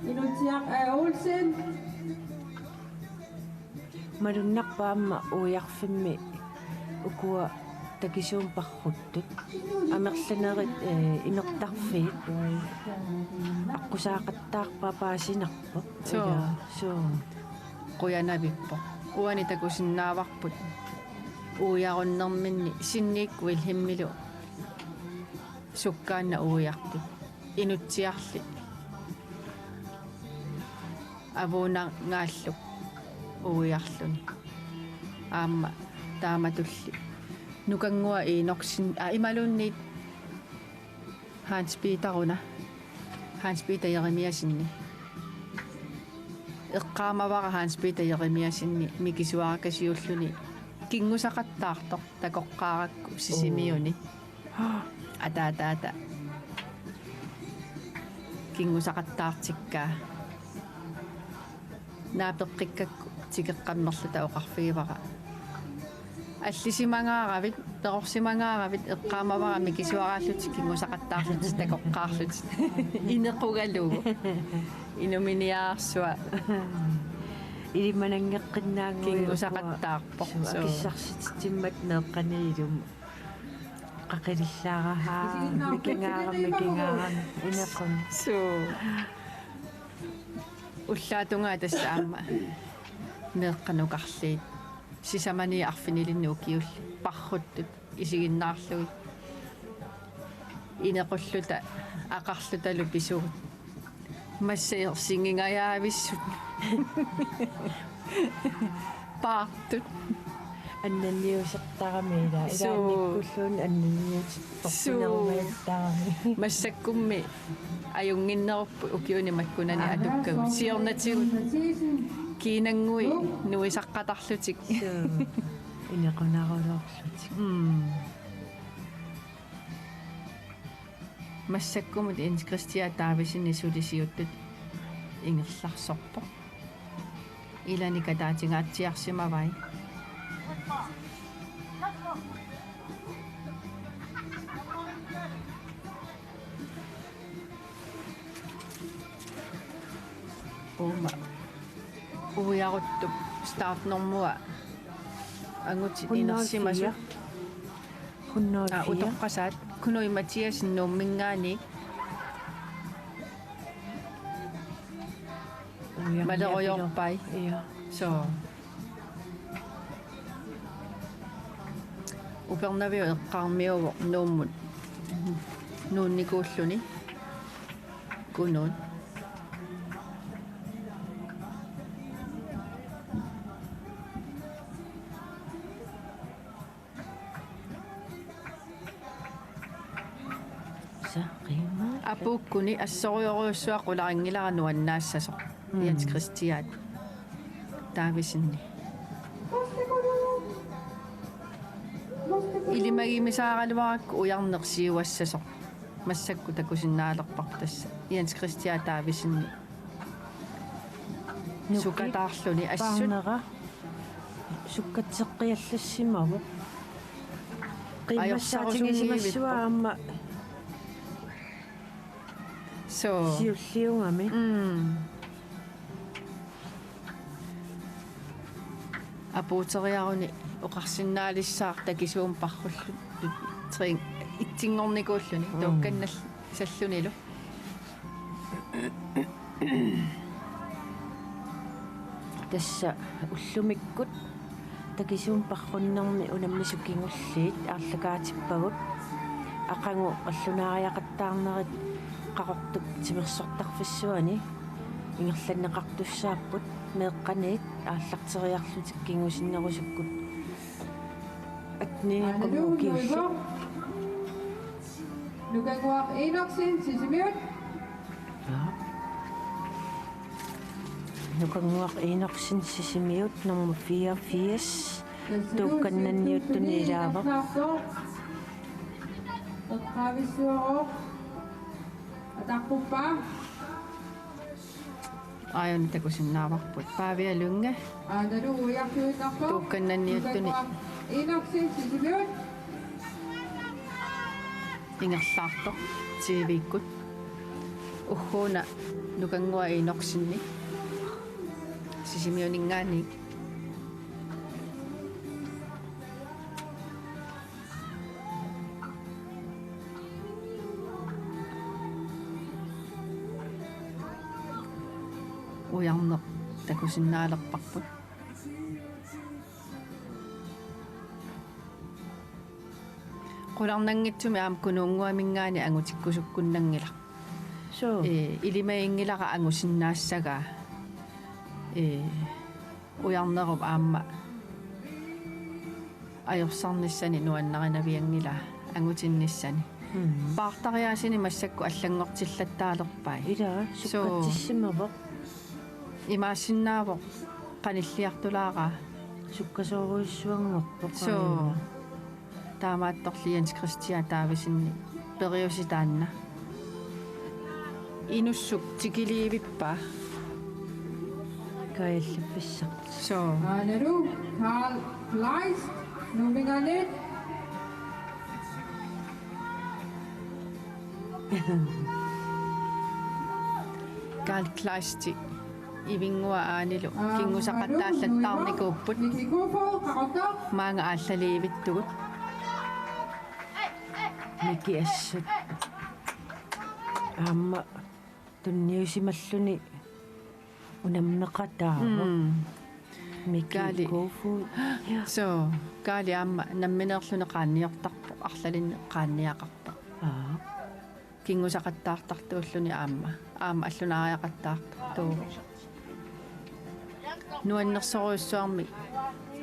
Inutsiaq A. Olsen. Malunnarpoq aamma Uiarfimmi ukua takisuumik parruttut. Amerlanerit, eh, inertarfiit. Aqqusaaqattaarpaa paasinarpoq. Soo. Ila, soo. Qujanavippoq. Uani takusinnaavarput uiarunnerminni Sinnikkut Wilhelmilu sukkaannaq uiartut. Inutsiarli avuunangaalluk uiarluni. Aamma taamatulli Nukannguaq Enoksen, aa, imaluunniit Hans Peter una. Hans Peter Jeremiassenni. Eqqaamavara Hans Peter Jeremiassenni mikisuarakasiulluni kinngusaqattaartoq takoqqaarakku Sisimiuni. Ataataata kinngusaqattaartikkaa. Naapeqqikkakku tikeqqammerluta oqarfigivara: Allisimangaaravit, perorsimangaaravit, eqqaamavara mikisuaraallutit kinngusaqattaarlutit takoqqaarlutit. Inequgalugu. Inuminiaarsuaq. Ilimananngeqqinnaannguit. Kinngusaqattaarpoq. Suu, suu. Akissarsititsimmat meeqqaniilum. Qaqilillaarahaa, mikingaarami, mikingaarami, inequn. Suu. Ullaatungaa tassa aamma meeqqat nukarliit. Sisamani arfinilinnik ukiullit. Parruttut isiginnaarlugit. Inequlluta, aqarlutalu pisugut. Massa ersingingajaavissut. Paartut. Annanniusertarami ila. Suu. Ilaannikkulluunniit annanniusertorsinerungajattaarami. Massakkummi ajunnginnerupput ukiuni makkunani atukkagut. Siornatigut kiinannguit nuisaqqatarlutik. Suu. Inequnarulorlutik. Mm. Massakkumut Jens Christian Davidsenip suli siuttut ingerlarsorpoq. Ilani kataatigaartiarsimavai. Uuma. Uiaruttup startnummera angutit inersimasut. Hundrede og fire. Hundrede og fire. Aa, utoqqasaat. Knud Mathiassen Nuumminngaanniit. Uiarniapiloq. Malerujoorpai. Ja. Soo. Upernaviup eqqaamiuvoq Nuummut nuunnikuulluni. Kunuut. Saqima. Apuukkuni assorujorujussuaq qularinngilara nuannaassasoq. Mm. Jens Christian Davidsenip. Ilimagimisaaraluarakku ujarneq siuassasoq. Massakkut takusinnaalerparput tassa Jens Christian Davidsenip. Nuki. Sukataarluni assut. Paarnera. Sukkatseqqiallassimavoq. Qiimmassaatigisimavaa aamma. So. Siulliugami. Mm. Apuuteriaruni oqarsinnaalissaaq takisuumik parrullugu trin-, etsinngornikuulluni. Mm. Tuukkannallassalunilu. Tassa ullumikkut takisuumik parrunnermi unammisut kingulliit aallakaatippagut. Aqagu qallunaariaqattaarnerit Qaqortup timersortarfissuani ingerlanneqartussaapput, meeqqaniit aallarteriarlutik kingusinnerusukkut. Atni Analu, qummut ukiullit. Nuigo. Nukannguaq Enoksen, Sisimiut. Ja. Nukannguaq Enoksen, Sisimiut, nummer fireogfirs. Tuukkannanniuttuni ilaavoq. Eqqaavissuarooq. Ataqquppaa. Aajuna takusinnaavarput Pavia Lynge. Aanalu uiartuinnarpoq. Tuukkannanniuttuni. Enoksen, Sisimiut. Ingerlaartoq T V-kkut. Ugguuna Nukannguaq Enoksenip Sisimiuninngaanniit. Ujarneq takusinnaalerparput. Qularnanngitsumik aamma Kunuunnguaminngaanniit angutikkusukkunnanngilaq. Suu. Ee, ilimaginngilara angusinnaassagaa. Ee, ujarnerup aamma ajorsarnissani nuannarinavianngilaa angutinnissani. Mm. Paartariaasinik massakkut allanngortillattaalerpai. Ilaa, suu, sukkatsimavoq. Imaassinnaavoq qanilliartulaaraa. Sukkasoorujussuanngorpoq. Suu. Aajuna. Taamaattorli Jens Christian Davidsen periusi taanna. Inussuk tikiliivippaa. Kaajallaffissaq. Suu. Aanalu Carl Kleist, Nuummingaanniit. Carl Kleist. Ivinnguaq Aanilu kinngusaqattaallattaarnikuupput. Maanga aallaliivittugut. Miki assut. Aamma tunniusimalluni unammeqataavoq. Mm. Miki Kaali. Kofu. Ja. Suu, Kaali aamma nammineerluni qaanniortarpoq, arlalinni qaanniaqarpoq. Aa. Kinngusaqattaartartuulluni aamma. Aamma allunaariaqattaartartuuvoq. Nuannersorujussuarmik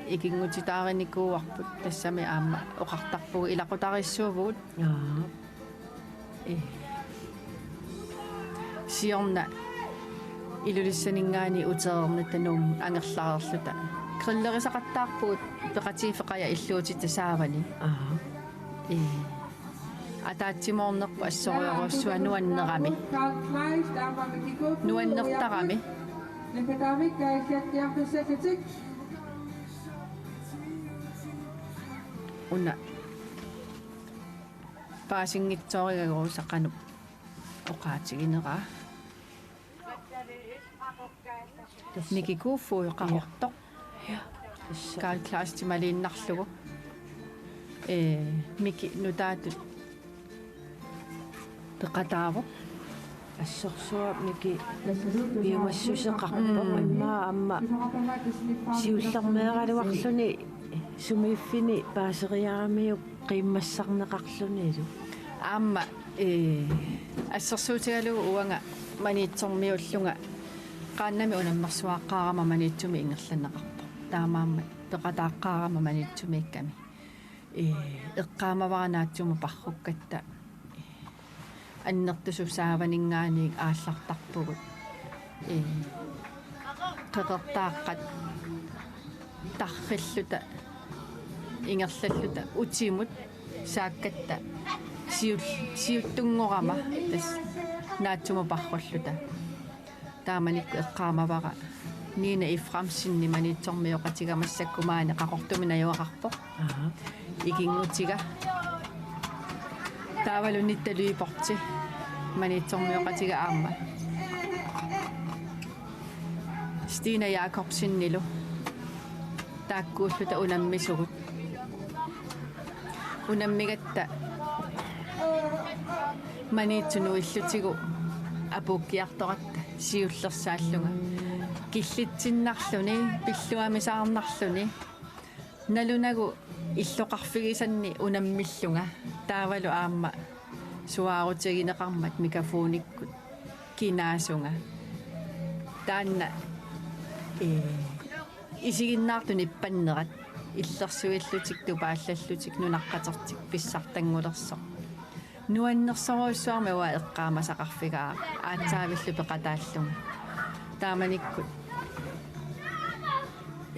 ikinngutitaarinikuuarput, tassami aamma oqartarpugut ilaqutariissuuvugut. Aa. Ee. Siorna Ilulissaninngaanniit utereernitta Nuummut angerlareerluta grillerisaqattaarpugut peqatigiiffik qajaq illuutita saavani. Aa. Ee. Ataatsimoornerput assorujussuaq nuannerami. Nuannertarami. Una paasinngitsoorigaluarusaqanup oqaatiginera. Miki Kofu Qaqortoq. Ja. Carl Kleist maliinnarlugu. Ee, Miki nutaatut peqataavoq. Assorsuaq Miki piumassuseqarpoq. Mm. Immaqa aamma siullermeeraluarluni sumiiffini paaseriaramiuk qiimmassarneqarlunilu. Aamma, ee, assersuutigalugu uanga Maniitsormiuullunga qaannamik unammersuaqqaarama Maniitsumi ingerlanneqarpoq. Taamaammat peqataaqqaarama Maniitsumiikkami. Ee, eqqaamavara naatsumut parrukkatta. Annertusup saavaninngaanniit aallartarpugut. Ee, qeqertaaqqat tarrilluta, ingerlalluta, utimut saakkatta siul-, siuttunngorama tassa naatsumut parrulluta. Taamanikkut eqqaamavara Nina Efraimsen Maniitsormioqatiga massakkut maani Qaqortumi najugaqarpoq. Aha. Ikinngutiga. Taavalu Nitta Lyberth. Maniitsormioqatiga aamma Stina Jakobsenilu taakkuulluta unammisugut. Unammigatta Maniitsup nuillutigu apuukkiartoratta siullersaallunga. Killitsinnarluni, pilluamisaarnarluni. Nalunagu illoqarfigisanni unammillunga. Taavalu aamma suaarutigineqarmat mikrofonikkut kinaasunga. Taanna, ee, isiginnaartut nippannerat illersuillutik tupaallallutik nunaqqatertik pissartanngulersoq. Nuannersorujussuarmik uanga eqqaamasaqarfigaara aatsaavillu peqataallunga. Taamanikkut,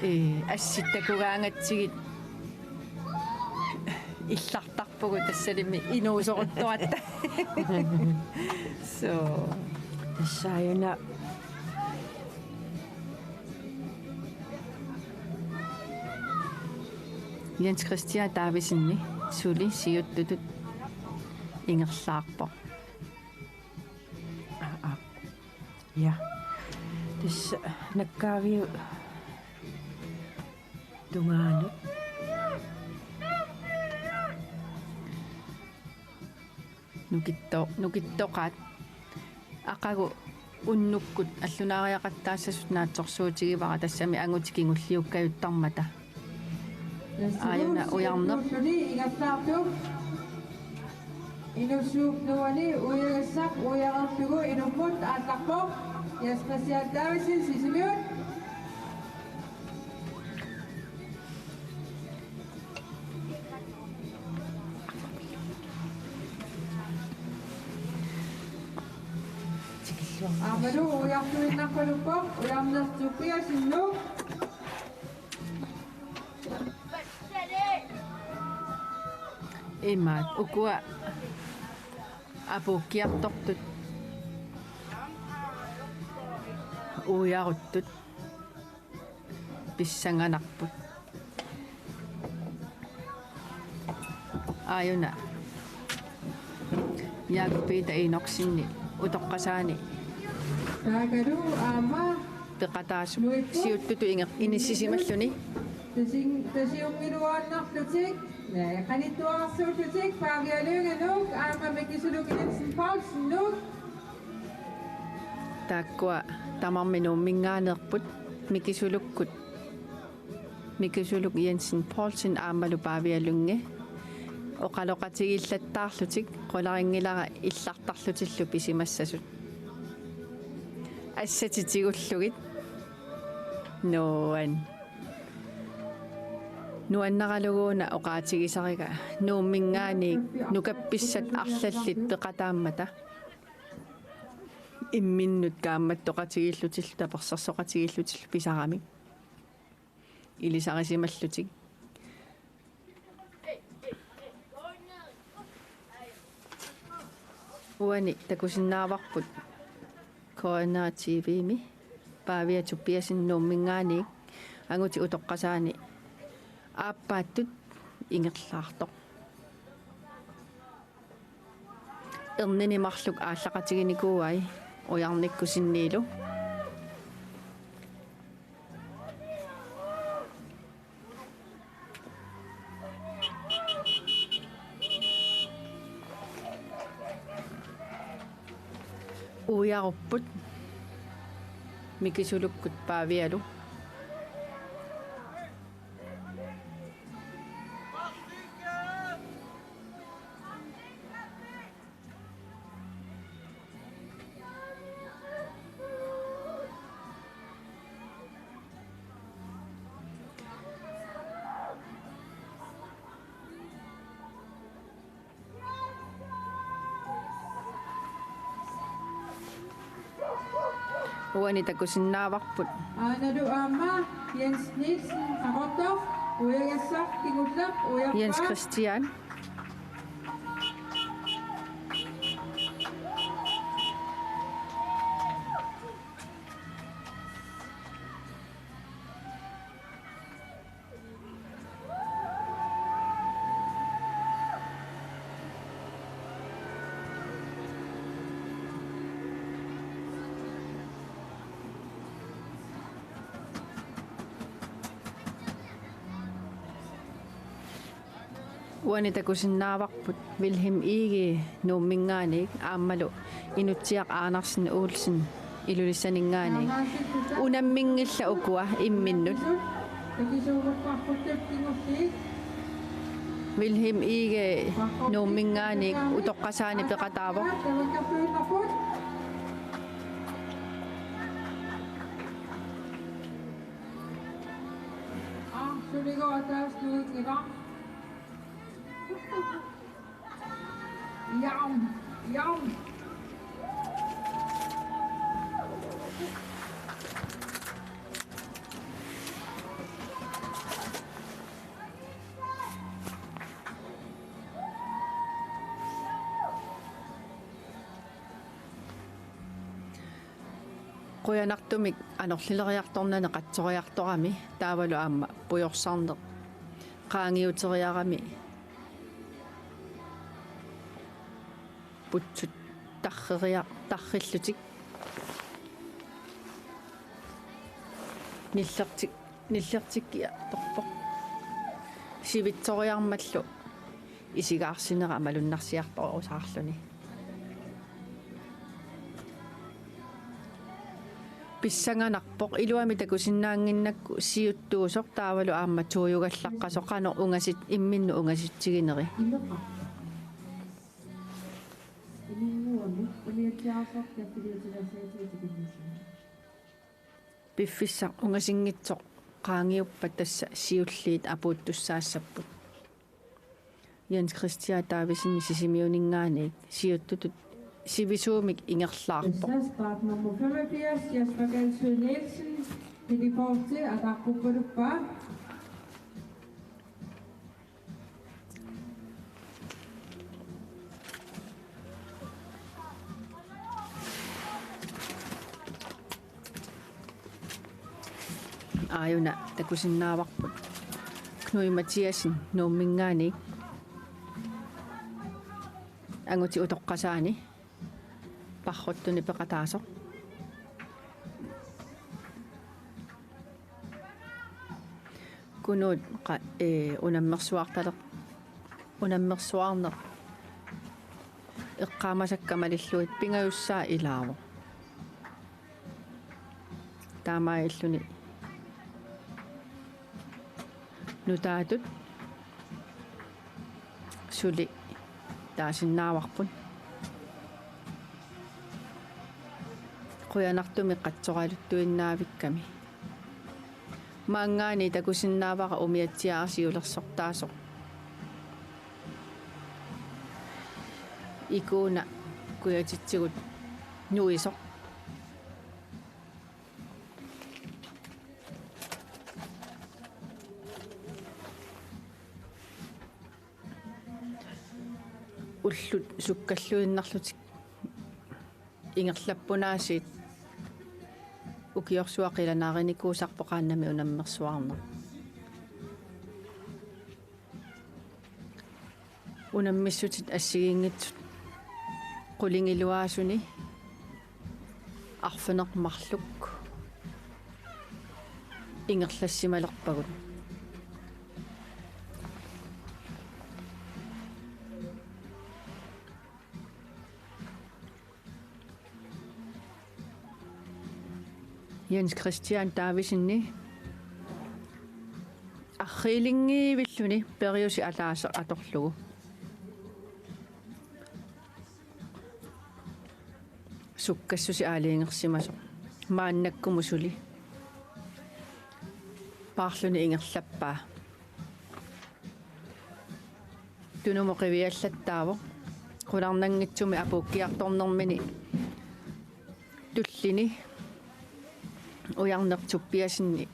ee, assit takugaangatsigit illartarpugut tassalimi inuusoruttuatta. So. Tassa aajuna Jens Christian Davidsen suli siuttutut ingerlaarpoq. Aa, aa. Ja. Tassa nakkaaviup tungaanut. Nukitto-, nukittoqaat. Aqagu unnukkut allunaariaqattaassasut naatsorsuutigivara tassami angutit kingulliukkajuttarmata. Aajuna ujarneq. Inuusuup nuani uiagassaq uiareerlugu inummut aallarpoq. Jens Christian Davidsen, Sisimiut. Aammalu uiartuinnarpaluppoq, ujarneq Tobiassen, Nuuk. Imaat, ukua apuukkiartortut uiaruttut pissanganarput. Aajuna Jakob Peter Enoksenip utoqqasaani. Taakalu aamma peqataasup siuttutut inger-, inissisimalluni. Tasin-, tasiunngiluaannarlutik. Naa, qanittuararsuullutik Pavia Lynge, Nuuk, aamma Mikisuluk Jensen Poulsen, Nuuk. Taakkua tamarmik Nuumminngaanneerput, Mikisulukkut, Mikisuluk Jensen Poulsen aammalu Pavia Lynge. Oqaloqatigiillattaarlutik qularinngilara illartarlutillu pisimassasut. Assatit tigullugit. Nuan. Nuannaralugu una oqaatigisariga Nuumminngaanniit nukappissat arlallit peqataammata. Imminnut kaammattoqatigiillutillu tapersersoqatigiillutillu pisaramik. Ilisarisimallutik. Uani takusinnaavarput K N R T V-mi Pavia Tobiassen Nuumminngaanniit angutit utoqqasaani aappaattut ingerlaartoq. Ernini marluk aallaqatiginikuuai ujarnikkusinniilu. Uiarupput Mikisulukkut Pavialu. Uani takusinnaavarput. Aanalu aamma Jens Nielsen Qaqortoq, uiagassaq kingulleq uiarpaa. Jens Christian. Uani takusinnaavarput Vilhelm Egede Nuumminngaanniit aammalu Inutsiaq Andersen Olsen Ilulissaninngaanniit. Unamminngillat ukua imminnut. Vilhelm Egede Nuumminngaanniit utoqqasaani peqataavoq. Jam, jam. Qujanartumik anorlileriartornani qatsoriartorami taavalu aamma pujorsarneq qaangiuteriarami putsut tarreriar-, tarrillutik nillertik-, nillertikkiartorpoq. Sivitsoriarmallu isigaarsinera malunnarsiartorusaarluni. Pissanganarpoq iluamik takusinnaannginnakku siuttuusoq taavalu aamma tuujugallaqqasoq qanoq ungasit-, imminnut ungasitsigineri. Piffissaq ungasinngitsoq qaangiuppat tassa siulliit apuuttussaassapput. Jens Christian Davidsen Sisimiuninngaanniit siuttutut sivisuumik ingerlaarpoq. Start nummer femogfirs, Jesper Galsø Nielsen, Pippi Poulsen, ataqquppaluppa. Aajuna takusinnaavarput Knud Mathiassen Nuumminngaanniit angutit utoqqasaani parruttuni peqataasoq. Knud qa-, ee, unammersuartaleq-, unammersuarneq eqqaamasakka malillugit pingajussaa ilaavoq. Taamaalilluni nutaatut suli taasinnaavarput. Qujanartumik qatsoraluttuinnaavikkami. Maanngaanniit takusinnaavara umiatsiaasiulersortaasoq. Ikuuna kujatitsigut nuisoq. Ullut sukkalluinnarlutik ingerlappunaasiit ukiorsuaq qilanaarinikuusarpoq qaannami unammersuarneq. Unammissutit assigiinngitsut qulingiluaasuni arfineq-marluk ingerlassimalerpagut. Jens Christian Davidsenip arriilinngiivilluni periuseq ataaseq atorlugu. Sukkassuseq aalajangersimasoq. Maannakkumut suli. Paarluni ingerlappaa. Tunumut qiviallattaavoq. Qularnanngitsumik apuukkiartornermini tullini ujarneq suppiasinni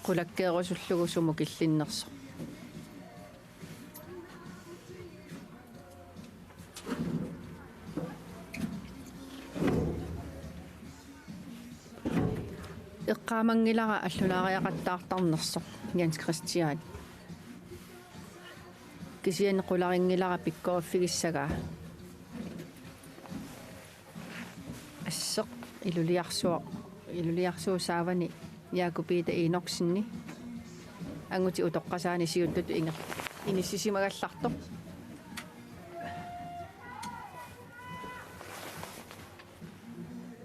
qulakkeerusullugu sumut killinnersoq. Eqqaamanngilara allunaariaqattaartarnersoq Jens Christian. Kisianni qularinngilara pikkoriffigissagaa. Asseq iluliarsuaq, iluliarsuup saavani Jakob Peter Enoksenip angutit utoqqasaani siuttutut inger-, Inissisimagallartoq.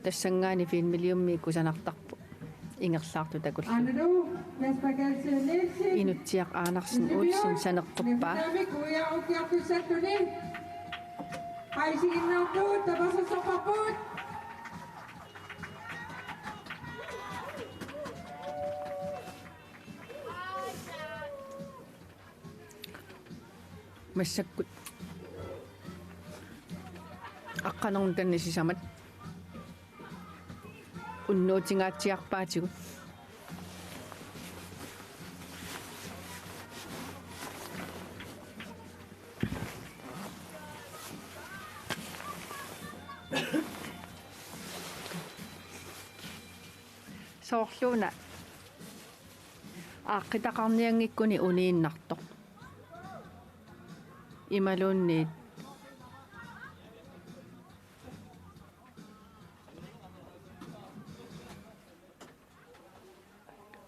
Tassanngaanniit filmiliummiit kusanartarpoq ingerlaartut takullugu. Aanalu, Jesper Galsøe Nielsen. Inutsiaq Andersen Olsen saneqquppaa. Nipitamik uiarukkiartussatuni. Haisiginnartut tapersersorparput. Massakkut aqqaneq-marlunnik sisamat unnuutingaatsiarpaatigut. Soorluuna aaqqitaqarnianngikkuni uniinnartoq. Imaluunniit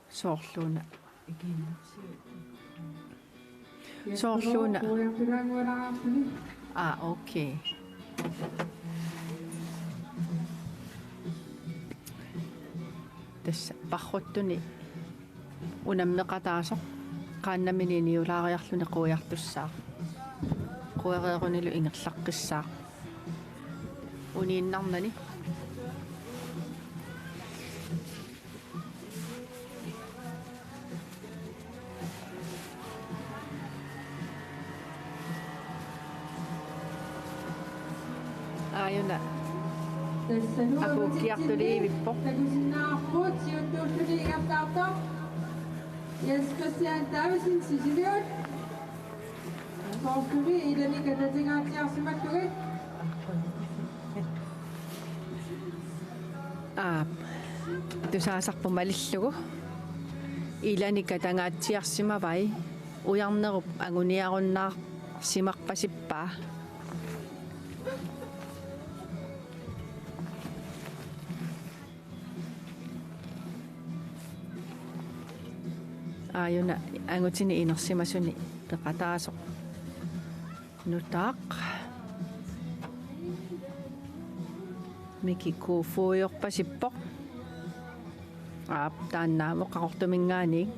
soorluuna. Soorluuna. Aa, okay. Tassa parruttuni unammeqataasoq qaannamini niulaariarluni quiartussaaq. Quiareerunilu ingerlaqqissaaq. Uniinnarnani. Aajuna. Akuukkiartuliivippoq. Takusinnaavarput siuttuulluni ingerlaartoq Jens Christian Davidsen, Sisimiut. Soorlumi ilanik atatingaatsiarsimattugit. Aap. Tusaasarpoq malillugu. Ilanik atangaatsiarsimavai. Ujarnerup anguniarunnaarsimarpasippaa. Aajuna angutini inersimasuni peqataasoq. Nutaaq. Miki Kofoediorpasippoq. Aap, taannaavoq Qaqortuminngaanniit.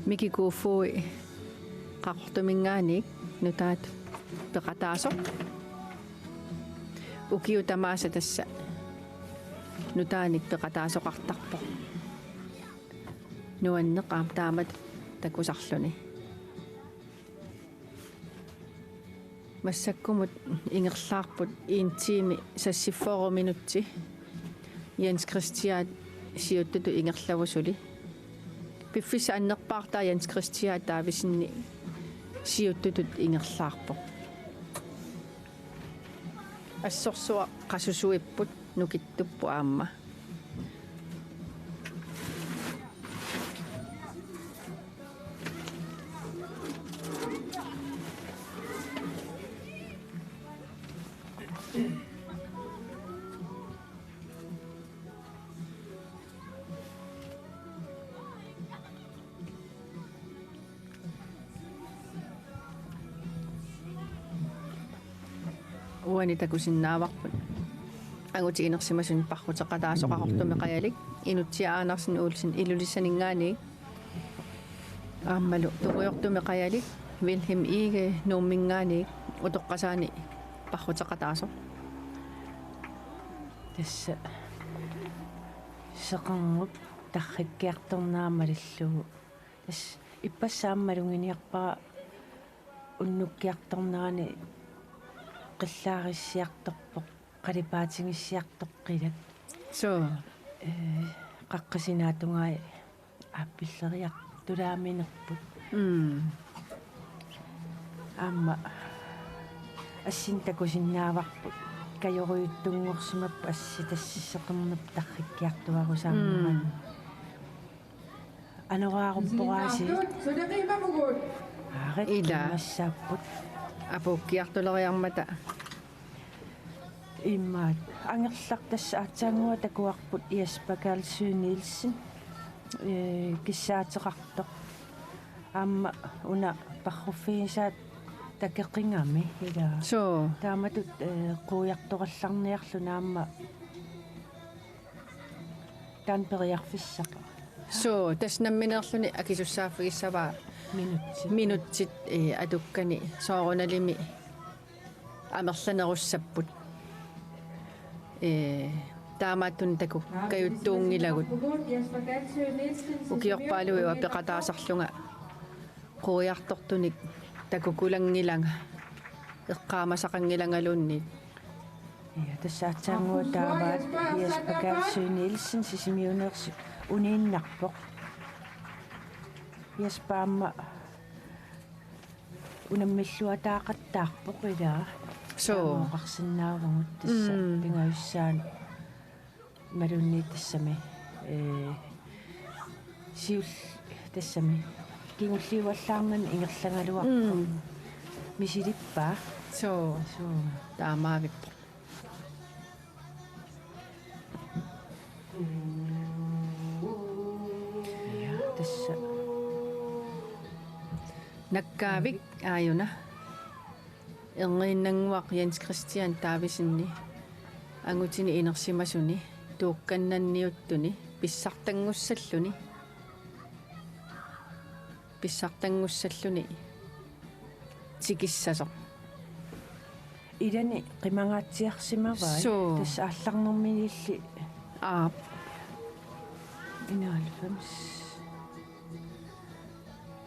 Miki Kofod Qaqortuminngaanniit nutaatut peqataasoq. Ukiut tamaasa tassa nutaanik peqataasoqartarpoq. Nuanneq aamma taamatut takusarluni. Massakkumut ingerlaarput en time seksogfyrre minutsi. Jens Christian siuttutut ingerlavoq suli. Piffissap annerpaartaa Jens Christian Davidsen siuttutut ingerlaarpoq. Assorsuaq qasusuipput nukittupput aamma. Uani takusinnaavarput angutit inersimasuni parruteqataasoq Qaqortumi qajalik, Inutsiaq Andersen Olsen Ilulissaninngaanniit. Aammalu tungujortumi qajalik Vilhelm Egede Nuumminngaanniit utoqqasaani parruteqataasoq. Tassa seqernup tarrikkiartornera malillugu. Tassa ippassaq aamma maluginiarpara unnukkiartornerani qillaarissiartorpoq, qalipaatigissiartoq qilak. Suu. Ee, qaqqat sinaatungaat aappilleriartulaaminerput. Mm. Aamma assinnik takusinnaavarput. Kajorujuttunngorsimapput assit tassa seqernup tarrikkiartuarusaarnerani. Mm. Anoraarupparaasiit. Aarit. Ila. Immassaapput. Apuukkiartuleriarmata. Immaqa angerlartassat aatsaannguaq takuarput Jesper Karlsøe Nielsen. Ee, kissaateqartoq. Aamma una parruffigisaat takeqigami ila. Suu. Taamatut, ee, quiartorallarniarluni aamma taanna periarfissaq. Suu, tassa nammineerluni akisussaaffigissavaa. Minutsit. Minutsit, ee, atukkani soorunalimi amerlanerussapput. Ee, taamaattunik takukkajuttuunngilagut. Ukiorpaaluit uanga peqataasarlunga quiartortunik takukulanngilanga, eqqaamasaqanngilangaluunniit. Ja, tassa aatsaannguaq taava Jesper Karlsøe Nielsen Sisimiuneersoq uniinnarpoq. Jesper aamma unammilluataaqattaarpoq ila. Suu. Taama oqarsinnaavugut tassa. Mm. Pingajussaanut imaluunniit tassami, ee, siul-, tassami kingulliuallaarnani ingerlagaluarpoq. Mm. Misilippaa. Suu. Suu. Taamaavippoq. Ja, tassa. Nakkaavik aajuna. Erniinnannguaq Jens Christian Davidsenip angutini inersimasuni tuukkannanniuttuni pissartanngussalluni. Pissartanngussalluni tikissasoq. Ilani qimangaatsiarsimavai. Suu. Tassa aallarnerminilli. Aap. Enoghalvfems.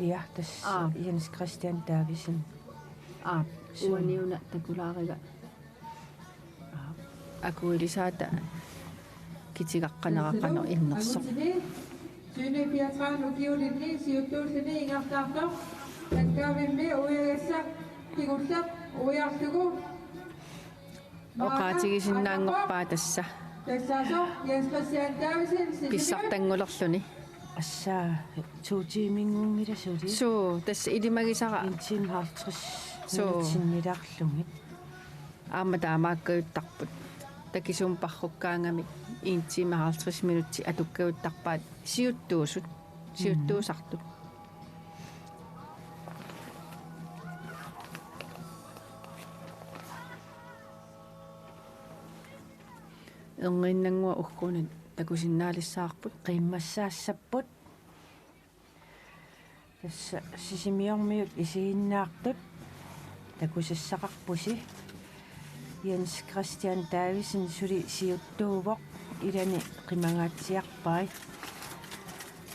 Ja, tassa. Aap. Jens Christian Davidsen. Aap. Suu. Uaniuna takulaariga. Akuilisaata kitigaqqaneraqano innersoq. Tyve fireogtredive ukiulinni siuttuulluni ingerlaartoq. Nakkaavimmi uiagassaq kingulleq uiarlugu. Oqaatigisinnaanngorpaa tassa. Tassaasoq Jens Christian Davidsen Sisimiut. Pissartanngulerluni. Assaa, to timinngunngilaq suli. Suu, tassa ilimagisara. En time halvtreds. Suu. Minutsinngilarlugit. Aamma taamaakkajuttarput. Takisuumik parrukkaangamik en time halvtreds minutsit atukkajuttarpaat siuttuusut. Mhm. Siuttuusartut. Erniinnannguaq ugguuna takusinnaalissavarput. Qiimmassaassapput. Tassa Sisimiormiut isiginnaartut takusassaqarpusi. Jens Christian Davidsen suli siuttuuvoq, ilani qimangaatsiarpai.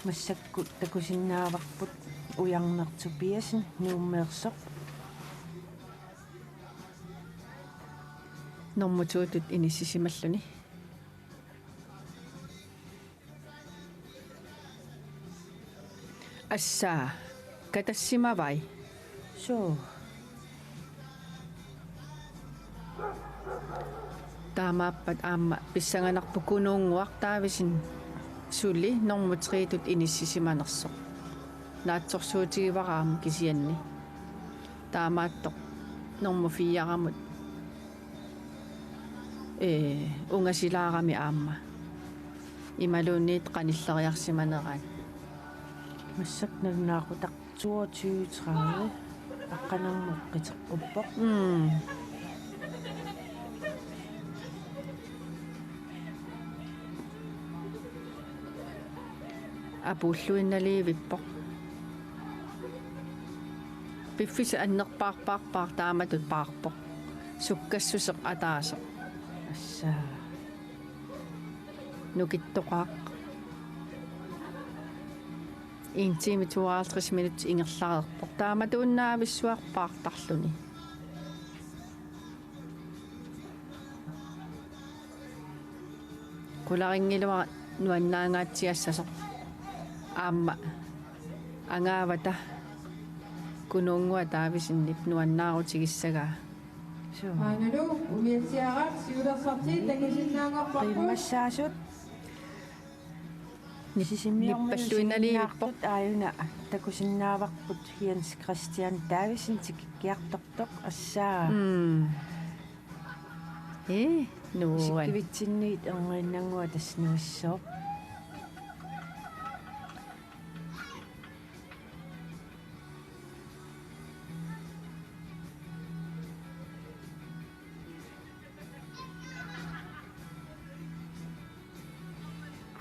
Massakkut takusinnaavarput Ujarneq Tobiassen Nuummeersoq. Normu to-tut inissisimalluni. Assaa, katassimavai. Suu. Taamaappat aamma pissanganarpoq Kunuunnguaq Davidsen suli normu tre-tut inissisimanersoq. Naatsorsuutigivara aamma kisianni. Taamaattoq normu fire-mut, ee, ungasilaarami aamma. Imaluunniit qanilleriarsimaneraat. Massakkut nalunaaqutaq toogtyve tredive. Aqqanermut qiteqquppoq. Mm. Apuulluinnaliivippoq. Piffissaq annerpaarpaarpaaq taamatut paarpoq. Sukkassuseq ataaseq. Assaa. Nukittoqaaq. En time tooghalvtreds minutsit ingerlareerpoq. Taamatuinnaavissuaq paartarluni. Qularinngilara nuannaangaatsiassasoq. Aamma angaavata Kunuunnguaq Davidsenip nuannaarutigissagaa. Suu. Aanalu umiatsiaraq siulersortiit takusinnaanngorparput. Qiimmassaasut. Sisimiormiut nippalluinnaliivippoq. Isiginnaartut aajuna takusinnaavarput Jens Christian Davidsen tikikkiartortoq assaa. Mm. Ee, nuan. Isikkivitsinnit erniinnannguaq tassa nuissooq.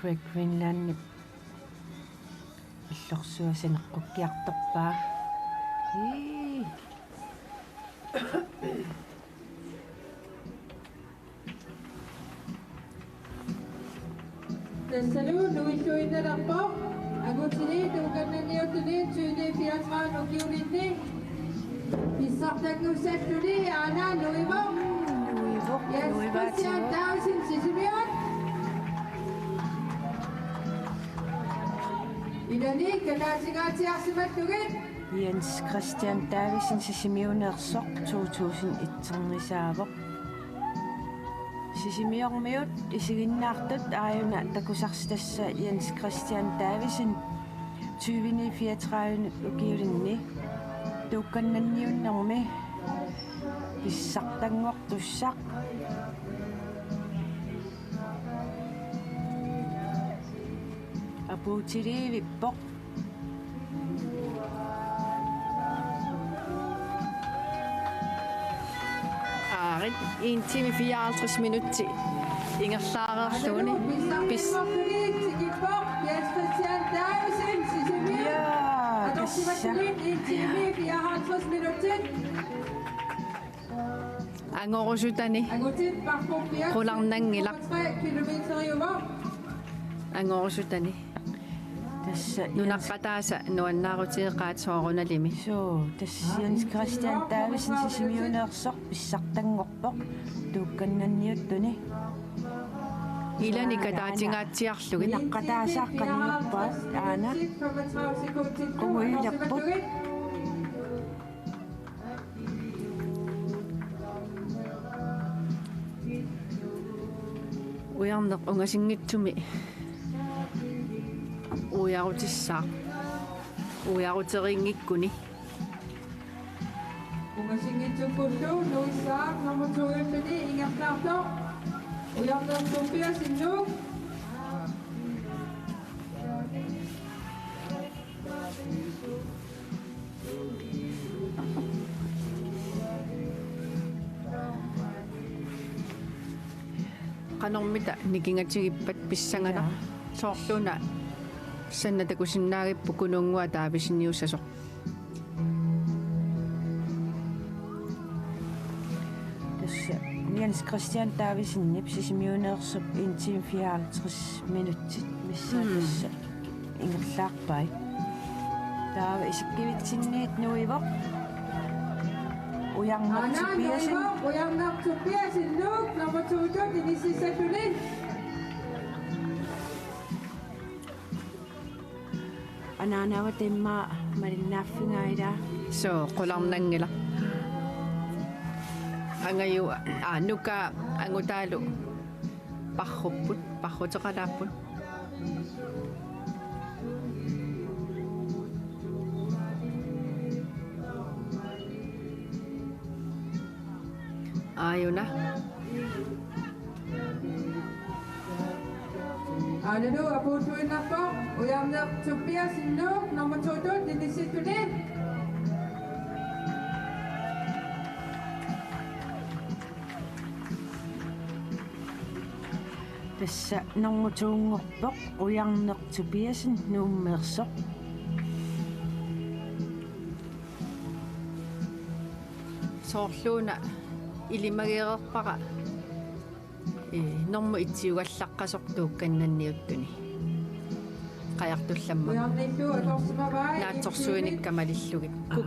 Great Greenlandip illorsuaq saneqqukkiartorpaa. Ii. Tassalu nuilluinnalerpoq angutini Tuukkannanniuttuni tyveni fireogtredive ukiulinni pissartanngussalluni aana nuivoq. Nuivoq, Jens nuivaativoq. Christian Davidsen Sisimiut. Ilani kanaatsingaatiarsimallugit. Jens Christian Davidsen Sisimiuneersoq to tusind et-ernisaavoq. Sisimiormiut isiginnaartut aajuna takusarsi tassa Jens Christian Davidsen tyveni fireogtredive ukiulinni Tuukkannanniunnermi pissartanngortussaq. Apuutiliivippoq. Aarit, en time fireoghalvtreds minutsi ingerlaareerluguni. Pis- Jens Christian Davidsen Sisimiut. Ja, tassa. En time fireoghalvtreds minutsit. Angorusutani. Qularnanngilaq. Angorusutani. Tassa nunaqqataasa nuannaarutigeqaat soorunalimi. Suu, tassa Jens Christian Davidsen Sisimiuneersoq pissartanngorpoq Tuukkannanniuttuni. Ilani kataatsingatsiarlugit. Nunaqqataasa qaniuppaat aana. Qungujulerput. Ujarneq ungasinngitsumi ujarutissaaq. Ujaruterinngikkuni. Ungasinngitsukkullu nuissaaq nummer to-iulluni ingerlaartoq. Ujarneq Tobiassen Nuuk. Qanormita nikingatigippat pissanganaq? Jaa. Soorlu una Sanna takusinnaagippoq Kunuunnguaq Davidseniussasoq. Tassa Jens Christian Davidsenip Sisimiuneersup en time fireoghalvtreds minutsit missaa. Mm. Tassa ingerlaarpai. Taava isikkivitsinniit nuivoq Ujarneq Tobiassen. Ujarneq Tobiassen Nuuk nummer to-tut inississalluni. Anaanaava taama malinnaaffigaa ilaa? Suu, qularnanngilaq. Angaju, aa, nukaa angutaalu parrupput, parruteqalaapput. Aajuna. Aajuna apuuttuinnarpoq Ujarneq Tobiassen Nuuk nummer to-tut inissilluni. Tassa nummer to-nngorpoq Ujarneq Tobiassen Nuummeersoq. Soorluuna ilimagereerpara, ee, nummer et-iugallaqqasoq Tuukkannanniuttuni. Qajartullamma. Naatsorsuinikka malillugit. Kuk-,